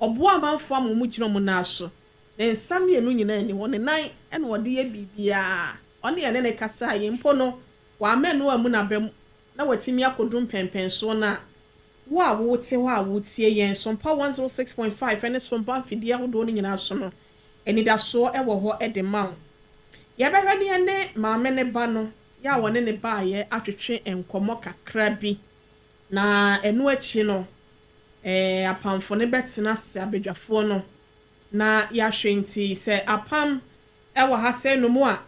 Speaker 1: ɔboa amanfoɔ ama wɔgyina wɔn nan so. Ne nsa mmienu nyinaa nni hɔ, ne nan na ɔde yɛ biribiara. Ɔne yɛne no kasaeɛ mpo no, wamma ɛno ammu n'abam, na watumi akɔduru mpɛnpɛnsoɔ no a Wo a wote hɔ a woretie yɛn Sompa 106.5 ne Sompa mfidie ahodoɔ no nyinaa so no, anidasoɔ wɔ hɔ de ma wo. Yɛbɛhwɛ ne yɛne maame ne ba no yɛ a wɔne no baeɛ atwetwe nkɔmmɔ kakra bi, na ɛno akyi no, apamfo no bɛtena ase, abadwafoɔ no, na yɛahwɛ. Nti sɛ apam wɔ ha sɛ nom a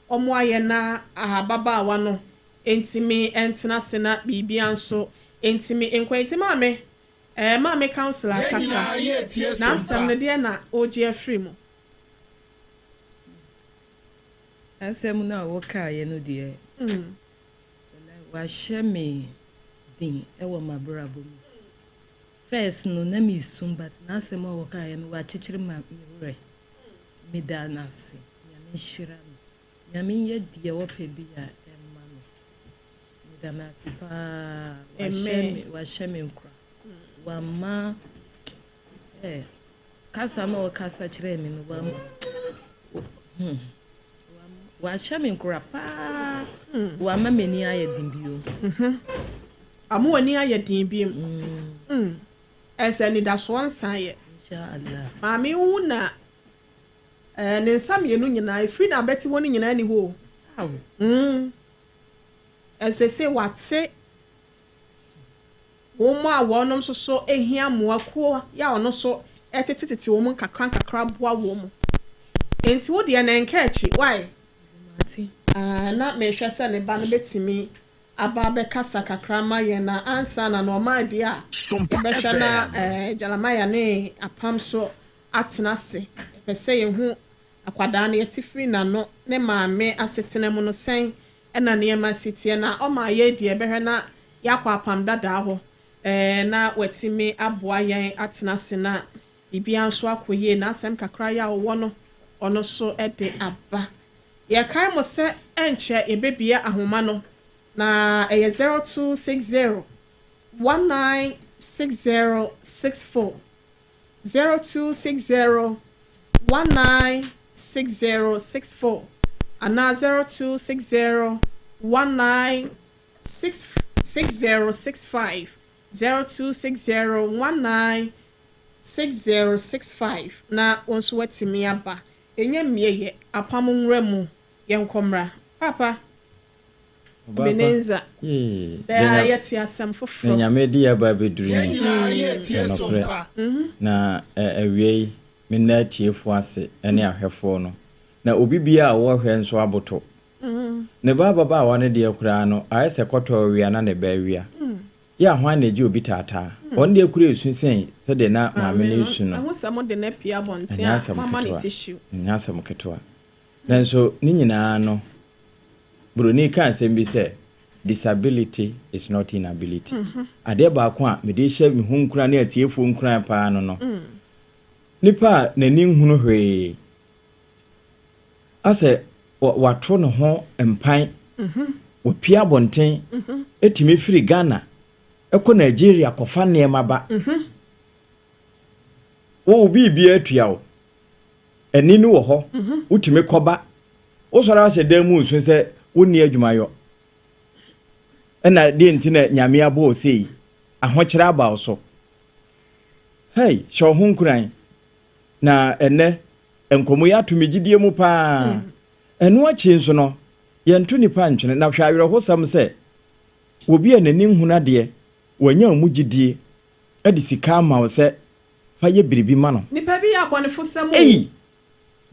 Speaker 1: wɔayɛ na ababaawa no ntumi ntena ase na biribiara nso ntumi nkɔ. Nti maame, eh, maame councilor
Speaker 2: Yɛn
Speaker 1: akasa,
Speaker 2: nyinaa yɛretie
Speaker 1: n'asɛm no
Speaker 2: Sompa.
Speaker 1: deɛ na ɔregye afiri mu.
Speaker 3: Asɛm no a wokaeɛ no deɛ, wahyɛ me den wɔ m'abrabɔ mu. First no na mesu but n'asɛm a wɔkaeɛ no wakyekyere ma me werɛ. Meda no ase. Nyame nhyira no. Nyame nyɛ deɛ ɔpɛ bi a ɛmma no. Meda no ase paa. Wahyɛ me wahyɛ me nkora. Wamma eh, kasa na ɔkasa kyerɛɛ me no wam wahyɛ me nkora paa. Wamma m'ani ayɛ den bio.
Speaker 1: Ama w'ani ayɛ den bio. Ɛsɛ anidasoɔ nsan yɛ.
Speaker 3: Inshallah.
Speaker 1: Maame wo na ne nsa mmienu nyinaa efiri na abɛte hɔ no nyinaa ni hɔ o.
Speaker 3: Aw.
Speaker 1: Ɛsɛ sɛ wate wɔn mu a wɔnom nso so ehia mmoakuo yɛ a ɔno nso ɛtetetete wɔn nkakra nkakra boa wɔn mu. Nti wo deɛ na nka akyi, why?
Speaker 3: Mate.
Speaker 1: Ah, na mehwɛ sɛ ne ba no bɛtumi aba abɛkasa kakra ma yɛn na ansa na na ɔma adi a
Speaker 2: Sompa
Speaker 1: yɛbɛhwɛ na
Speaker 2: FM.
Speaker 1: Jeremiah ne Apam so atena ase. Yɛpɛ sɛ yɛhu akwadaa no, yɛte firi n'ano, ne maame asetena mu no, sɛn ɛna nneɛma si teɛ, na ɔma yɛ deɛ yɛbɛhwɛ na yɛakɔ Apam dadaa hɔ na watumi aboa yɛn atena ase na biribiara nso akɔ yie, na asɛm kakra yɛ a ɔwɔ no, ɔno nso de aba. Yɛkae mo sɛ ɛnkyɛ yɛbɛbie ahoma no, na ɛyɛ 0260 196064, 0260 196064 anaa 0260 196065, 0260 196065, na wɔn nso watumi aba. Ɛnyɛ mmie yɛ Apam nwura mu, yɛnkɔmmra. Papa Ebenezer, daa yɛte asɛm
Speaker 5: Na
Speaker 1: foforɔ.
Speaker 5: Nyame de yɛba abɛduru
Speaker 2: Yɛn
Speaker 5: ni.
Speaker 2: nyinaa yɛtie
Speaker 5: Ɛnokorɛ.
Speaker 2: Sompa.
Speaker 5: Na awie yi, menna atiefoɔ ase ne ahwɛfoɔ no. Na obi biara a wɔhwɛ nso aboto. Ne ba ababaawa no deɛ koraa no, ayɛ sɛ kɔtɔ awia na ne ba awia. Yɛ a hwan na egye obi taataa? Ɔno deɛ kura esu sɛn sɛdeɛ na maame no esu no.
Speaker 1: Ɛho sɛ mode no apue abɔnten
Speaker 5: Ɛnyɛ
Speaker 1: a
Speaker 5: asɛm
Speaker 1: moama ne
Speaker 5: ketewa.
Speaker 1: tissue.
Speaker 5: Ɛnyɛ asɛm ketewa. Nanso ne nyinaa no, Buroni ka asɛm bi sɛ, "Disability is not inability." Adeɛ baako a mede hyɛ me ho nkuran ne atiefoɔ nkuran paa no, nipa a n'ani nhunu hwee, asɛ wato ne ho mpan, wapue abɔnten, etumi firi Ghana ɛkɔ Nigeria kɔfa nneɛma ba. Wo biribiara atua wo. Ani no wɔ hɔ, wotumi kɔba. Wosɔre ahyɛ dan mu nso sɛ wonni adwumayɔ. Ɛna deɛ nti na Nyame abɔ wo sei, ahokyerɛ aba wo so. Hey, hyɛ wo ho nkuran. Na ɛnɛ, nkɔmmɔ yi ato me gyidie mu paa. Ɛno akyi nso no, yɛnto nipa ntwene. Na hwɛ awerɛhosɛm sɛ, obi a n'ani nhunu adeɛ, wanya wo mu gyidie, de sika ama wo sɛ fa yɛ biribi ma no.
Speaker 1: Nipa bi yɛ abɔnefo sɛm o.
Speaker 5: Ei!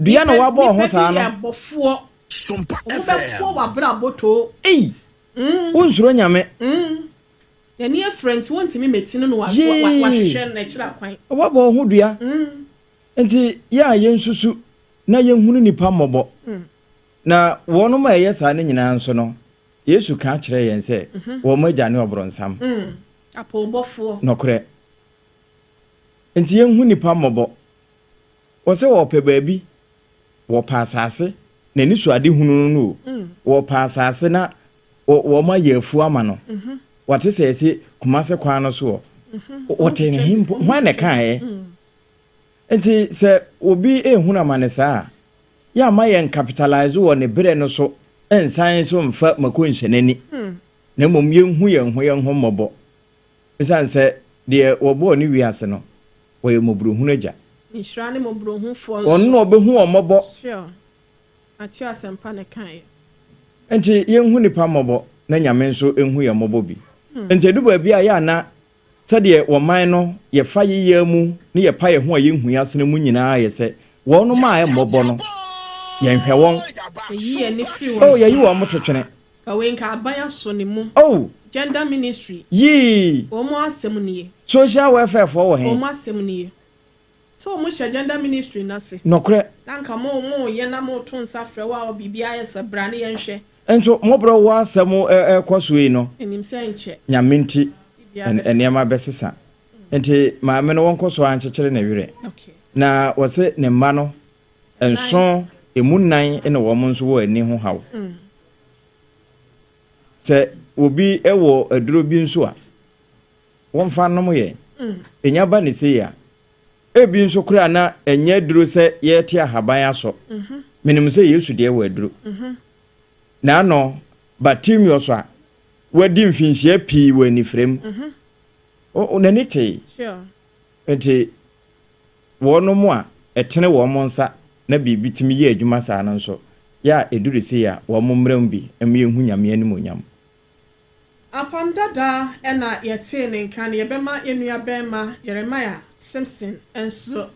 Speaker 5: Dua na wabɔ wo ho saa
Speaker 1: Nipa
Speaker 5: no.
Speaker 1: bi yɛ bɔfoɔ.
Speaker 2: Sompa
Speaker 1: Ɔmo
Speaker 2: FM.
Speaker 1: bɛbɔ w'abrabɔ too.
Speaker 5: Ei! Wonsuro Nyame.
Speaker 1: N'ani afira nti wontumi mɛtini no
Speaker 5: Yee!
Speaker 1: wahwehwɛ n'akyiri akwan.
Speaker 5: Wabɔ wo ho dua. Nti yɛ a yɛnsusu na yɛnhunu nipa mmɔbɔ. Na wɔnom a ɛyɛ saa no nyinaa nso no, Yesu ka kyerɛ yɛn sɛ wɔn agya ne ɔborɔnsam.
Speaker 1: Apɔwbɔfoɔ.
Speaker 5: Nɔkorɛ. Nti yɛnhu nipa mmɔbɔ. Wɔ sɛ wɔpɛ baabi, wɔpɛ asase, n'ani so ade hunu no o. Wɔpɛ asase na wɔn ayɛ afuo ama no. Wɔte sɛ yɛsɛ Kumase kwan no so wɔ. Wɔte ne he mpo, hwan na ɛkaeɛ? Nti sɛ obi ehunu amane saa a, yɛ ama yɛn capitalise wɔ ne berɛ no so, nsan so mfa mako nhyɛ n'ani. Na mmom yɛnhu yɛn ho mmɔbɔ. Ɛsiane sɛ deɛ wɔbɔɔ ne wiase no, wɔyɛ mmɔborɔhunu agya.
Speaker 1: Nhyira ne mmɔborɔhufoɔ
Speaker 5: Ɔno
Speaker 1: nso.
Speaker 5: na ɔbɛhu wɔn mmɔbɔ.
Speaker 1: Sure. Mateo Asɛmpa ne kaeɛ.
Speaker 5: Nti yɛnhu nipa mmɔbɔ na Nyame nso nhu yɛn mmɔbɔ bi. Nti edu baabi a yɛ ana sɛdeɛ wɔman no yɛfa yeyɛ mu ne yɛpa yɛn ho a yɛnhu yɛn asene mu nyinaa yɛ sɛ wɔnom a ɛmmɔbɔ no, yɛnhwɛ wɔn.
Speaker 1: Yɛyi yɛn ani firi
Speaker 5: Oh,
Speaker 1: wɔn
Speaker 5: yɛyi
Speaker 1: so.
Speaker 5: wɔn mo totwene.
Speaker 1: Ka wei nka aban asɔ ne mu.
Speaker 5: Oh,
Speaker 1: Gender Ministry.
Speaker 5: Yii.
Speaker 1: Wɔn asɛm nie.
Speaker 5: Social welfare foɔ wɔ he?
Speaker 1: Wɔn asɛm nie. Sɛ wɔn hyɛ Gender Ministry n'ase.
Speaker 5: Nɔkorɛ.
Speaker 1: Na nka mo yɛ na mo to nsa frɛ wo a biribi ayɛ sɛ bra ne yɛnhwɛ.
Speaker 5: Nso mmɔborɔ wɔ asɛm ɛkɔ so yi no,
Speaker 1: Enim sɛ nkyɛ.
Speaker 5: Nyame nti,
Speaker 1: Biribiara bɛfa.
Speaker 5: nneɛma bɛsesa. Nti maame no wɔnkɔ so ankyekyere ne werɛ. Na wɔse ne mma no 7, emu 4 na wɔn nso wɔ ani ho haw. Sɛ obi wɔ aduro bi nso a, wɔmfa nnom yɛn. Ɛnya ba ne sei a, ebi nso koraa na ɛnyɛ aduro sɛ yɛte ahaban asɔ. Menim sɛ Yesu deɛ wɔ aduro. Na ano Bartimeus a wadi mfinhyia pii wɔ anifirem. N'ani tee. Nti wɔnom a ɛtene wɔn nsa na biribi tumi yɛ adwuma saa no nso, yɛ a ɛduru sei a wɔn mmerɛ mu bi ma yɛnhu Nyame animuonyam.
Speaker 1: Apam dada ɛna yɛtee ne nka no, yɛbɛma yɛn nua bɛrima Jeremiah Simpson nso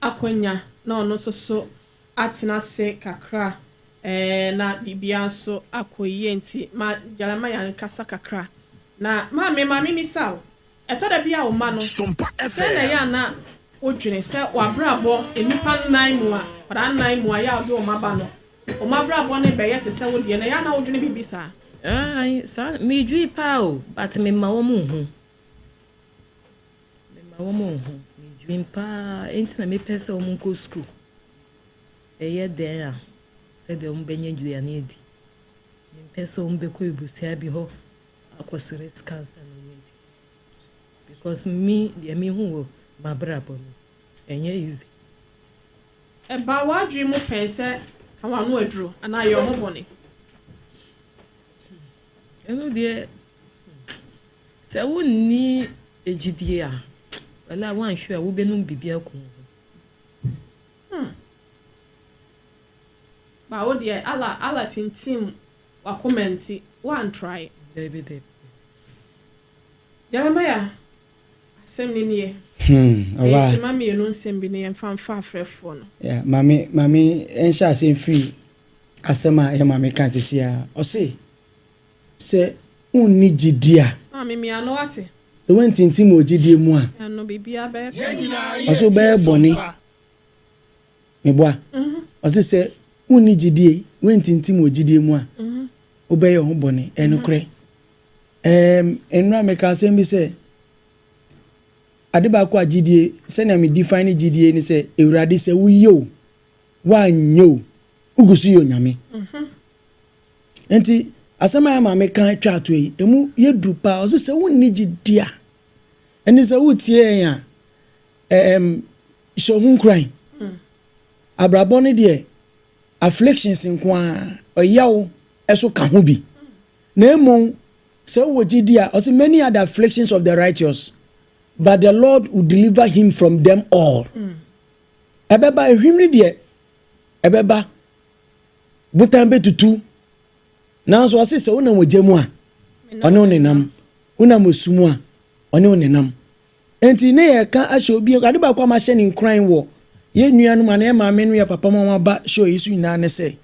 Speaker 1: akɔnya na ɔno nso so. atena ase kakra ɛɛ na biribiara nso akɔ yie nti ma Jeremiah nkasa kakra. Na maame ma memmisa wo, ɛtɔ da bi a wo mma no, sɛn na ɛyɛ a na wodwene sɛ w'abrabɔ nnipa nnan mu a, nkwadaa nnan mu a ɛyɛ a wode wɔn aba no, wɔn abrabɔ no bɛyɛ te sɛ wo deɛ no, ɛyɛ a na wodwene biribi saa?
Speaker 3: Aane, saa, medwene paa o, but memma wɔn nhu. Memma wɔn nhu. Medwene paa, enti na mepɛ sɛ wɔnkɔ sukuu. Ɛyɛ dɛn a, sɛdeɛ wɔbɛnya aduane adi. Mempɛ sɛ wɔbɛkɔ abusua bi hɔ akɔsrɛ sika ansa na wɔadi. Because me, deɛ mehu wɔ m'abrabɔ no, ɛnyɛ easy.
Speaker 1: Ɛbaa w'adwene mu pɛn sɛ ka w'ano aduro anaa yɛ wo ho bɔne?
Speaker 3: Ɛno deɛ, sɛ wonni gyidie a, walai woanhwɛ a wobɛnom biribi aku wo ho.
Speaker 1: Hmm. Ba wo deɛ Allah Allah tintim w'akoma nti woantrae.
Speaker 3: Dabi dabi.
Speaker 1: Jeremiah asɛm no nie.
Speaker 6: Hmm,
Speaker 1: Ɛyɛ
Speaker 6: ɔbaa.
Speaker 1: sima mmienu nsɛm bi no yɛmfa mfa afrɛfoɔ no.
Speaker 6: Yeah, maame maame nhyɛ ase mfiri asɛm a yɛ maame ka sisi a ɔse sɛ wonni gyidi a.
Speaker 1: Maame mia no wate.
Speaker 6: Sɛ woantintim wɔ gyidie mu a.
Speaker 1: Mia no biribiara bɛyɛ kama.
Speaker 6: Ɔse wobɛyɛ bɔne. Meboa? Ɔse sɛ wonni gyidie, woantintim wɔ gyidie mu a, wobɛyɛ wo ho bɔne. Ɛyɛ nokorɛ. Ɛɛm, nnora meka asɛm bi sɛ, ade baako a gyidie, sɛnea me define gyidie ne sɛ, Awurade sɛ woyɛ o, woanyɛ o, wogu so yɛ Onyame. Enti, asɛm a yɛn maame ka twa to yi, emu yɛ duru paa. Ɔse sɛ wonni gyidi a, ɛne sɛ wotie yɛn a, ɛɛm, hyɛ ho nkuran. Abrabɔ no deɛ, afflictions nko ara, ɔyaw ɛso ka ho bi. Na mmom, sɛ wowɔ gyidi a, ɔse many are the afflictions of the righteous, but the Lord will deliver him from them all. Ɛbɛba, ehwim no deɛ, ɛbɛba. Botan bɛtutu. Nanso ɔse sɛ wonam ogya mu a, ɔne wo nenam. Wonam osu mu a, ɔne wo nenam. Enti ne yɛka ahyɛ obi, ade baako a mahyɛ ne nkuran wɔ yɛn nuanom anaa yɛn maame no yɛ papa ma wɔaba show yi so nyinaa ne sɛ,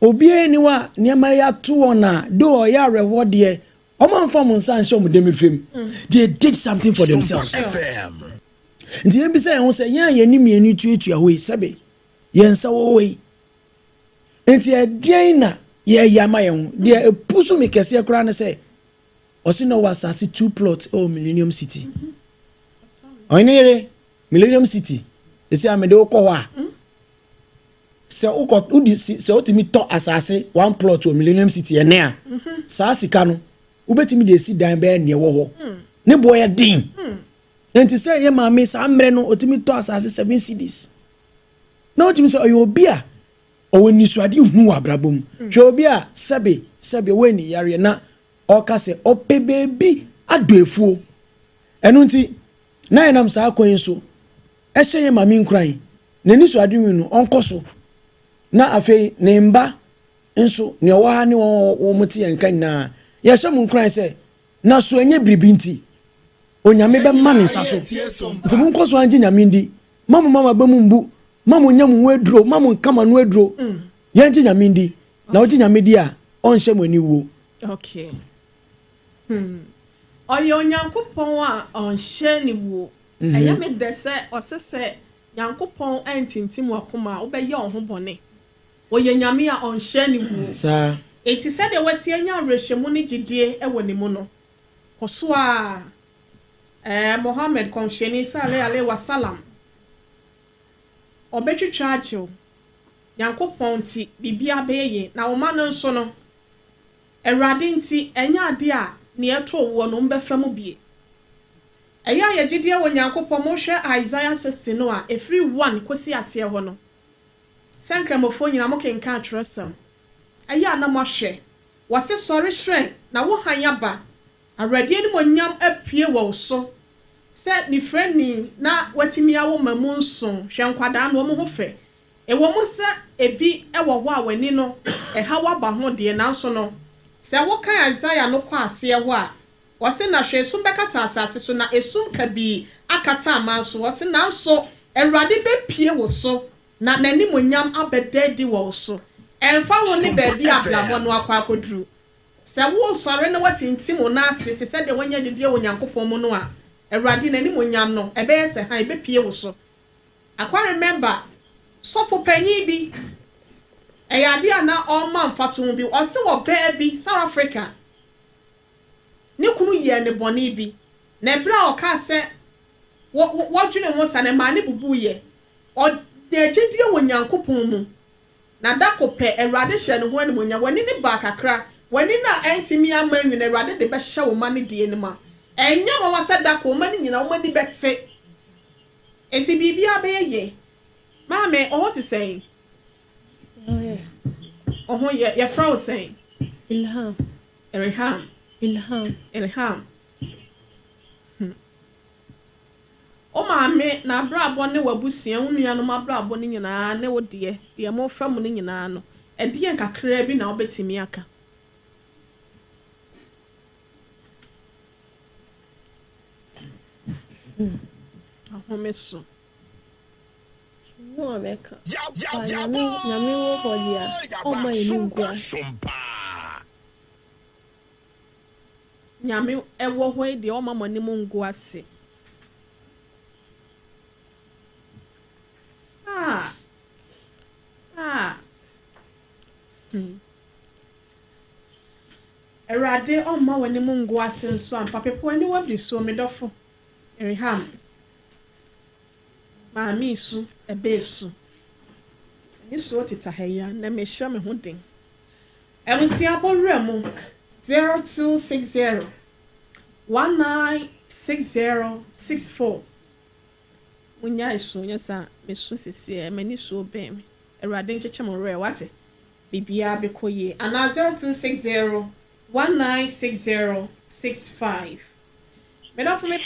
Speaker 6: obiara nni hɔ a nneɛma yi ato wɔn a, though ɔyɛ awerɛhoɔ deɛ, wɔn amfa wɔn nsa anhyɛ wɔn dɛm fam. They did something for themselves. Nti yɛn bisa yɛn ho sɛ, yɛn a yɛn anim yɛn ani tuatua hɔ yi, sɛbe yɛn nsa wɔ hɔ yi, Nti ɛdeɛn na yɛyɛ ama yɛn ho? Deɛ ɛpusu me kɛseɛ koraa ne sɛ, ɔse na ɔwɔ asase two plot ɛwɔ Millennium City. Ɔne yere, Millennium City, sɛsi a mede wokɔ hɔ a, sɛ wokɔ wodi sɛ wotumi tɔ asase one plot wɔ Millennium City ɛnɛ a, saa sika no wobɛtumi de esi dan bɛyɛ nea ɛwɔ hɔ. Ne boɔ yɛ den. Nti sɛ yɛ maame saa mmerɛ no otumi tɔ asase 7 cedis. Na wotumi sɛ ɔyɛ obi a ɔwɔ nisuade hunu wɔ abrabɔ mu. Hwɛ obi a sɛbe sɛbe ɔwɔ ani yareɛ na ɔka sɛ ɔpɛ baabi adɔ afuo. Ɛno nti na yɛnam saa kwan yi so ɛhyɛ yɛn maame nkuran, n'anisuade hunu no ɔnkɔ so na afei ne mba nso nea ɔwɔ ha ne wɔn wɔn te yɛn nka nyinaa yɛhyɛ mo nkuran sɛ na so ɛnyɛ biribi nti Onyame bɛma ne nsa so. Nti monkɔ so angye Nyame ndi. Ma mo mama ba mu mbu. Ma mo nya mo ho aduro. Ma mo nka mo ano aduro. Yɛngye Nyame ndi. Na wogye Nyame di a, ɔnhyɛ mo aniwuo.
Speaker 1: Okay. Hmm. Ɔyɛ Onyankopɔn a ɔnhyɛ ne wuo. Ɛyɛ me dɛ sɛ ɔse sɛ Nyankopɔn antintim w'akoma a, wobɛyɛ wo ho bɔne. Ɔyɛ Nyame a ɔnhyɛ ne wuo.
Speaker 6: Saa.
Speaker 1: Enti sɛdeɛ wasi anya awerɛhyɛmu ne gyedie wɔ ne mu no, kɔ so ara. Ɛɛ Mohammed Kɔmhyɛni Saleh Alaihi Wasallam, ɔbɛtwitwa agye wo, Nyankopɔn nti biribiara bɛyɛ yie, na wo mma no nso no, Awurade nti ɛnyɛ adeɛ a nea ɛtoo woɔ no wɔbɛfa mu bie. Ɛyɛ a yɛ gyedie wɔ Nyankopɔn mu, wohwɛ Isaiah 60 no a, ɛfiri 1 kɔsi aseɛ hɔ no, sɛ Nkramofoɔ nyinaa mokenkan twerɛsɛm, ɛyɛ a na moahwɛ, wɔse sɔre hyerɛn na wo hann aba, Awurade animuonyam apue wɔ wo so sɛ nifirani na watumi awo mma mu nson. Hwɛ nkwadaa no, wɔn ho fɛ. Ɛwɔ mu sɛ ebi wɔ hɔ a w'ani no ɛhaw aba ho deɛ, nanso no, sɛ wokan Isaiah no kɔ aseɛ hɔ a, ɔse, Na hwɛ, esum bɛkata asase so, na esum kabii akata aman so. Ɔse, Nanso Awurade bɛpue wo so. Na n'animuonyam abɛda adi wɔ wo so. Ɛmfa ho ne
Speaker 2: Sompa
Speaker 1: baabi a
Speaker 2: FM.
Speaker 1: abrabɔ no akɔ akɔduru. Sɛ woresɔre na woatintim wo nan ase te sɛ deɛ woanya gyedie wɔ Onyankopɔn mu no a, Awurade n'animuonyam no, ɛbɛyɛ sɛ hann, ɛbɛpue wo so. Akwa remember sɔfo panyin bi, ɛyɛ adeɛ a na ɔrema mfatoho bi, ɔse ɔbaa bi, South Africa, ne kunu yɛɛ no bɔne bi, na ɛberɛ a ɔkaa sɛ wɔ, wɔdwene ho saa no, ɛmaa ne bubuiɛ. Ɔnyaa gyedie wɔ Nyankopɔn mu, na da ko pɛ, Awurade hyɛɛ ne ho animuonyam. W'ani no baa kakra, w'ani no a ɛntumi amma anwini, Awurade de bɛhyɛ wo mma no deɛ no ma. Ɛnyɛ nwanwa sɛ da ko, wo mma no nyinaa, wɔn ani bɛte. Enti biribiara bɛyɛ yie. Maame, wo ho te sɛn?
Speaker 7: Me ho yɛ.
Speaker 1: Wo ho yɛ. Yɛfrɛ wo sɛn?
Speaker 7: Ilham.
Speaker 1: Ilham.
Speaker 7: Ilham.
Speaker 1: Ilham. Hmm. Wo maame n'abrabɔ ne w'abusua, wo nuanom abrabɔ no nyinaa ne wo deɛ, deɛ mofa mu no nyinaa no, ɛdeɛn kakraa bi na wobɛtumi aka? Ahome so.
Speaker 7: Ho a mɛka. Ba Nyame Nyame wɔ hɔ deɛ a, ɔmma yɛn ani ngu ase.
Speaker 1: Nyame wɔ hɔ yi deɛ ɔmma mo anim ngu ase. Ah ah hmm. Awurade ɔmma w'anim ngu ase nso ampa. Pepe w'aniwa bi so me dɔfo. Reham. Maame resu, ɛbɛ resu. Anisuo teta ha yi a, nnɛ mehyɛ me ho den. Abusua bɔ wura mu 0260 1960 64. Munnyae su, nyɛ saa a mesu seesei, m'anisuo bɛn me. Awurade nkyekye mo werɛ, wate? Biribiara bɛkɔ yie. Anaa 0260 1960 65. Me dɔfo mepɛ.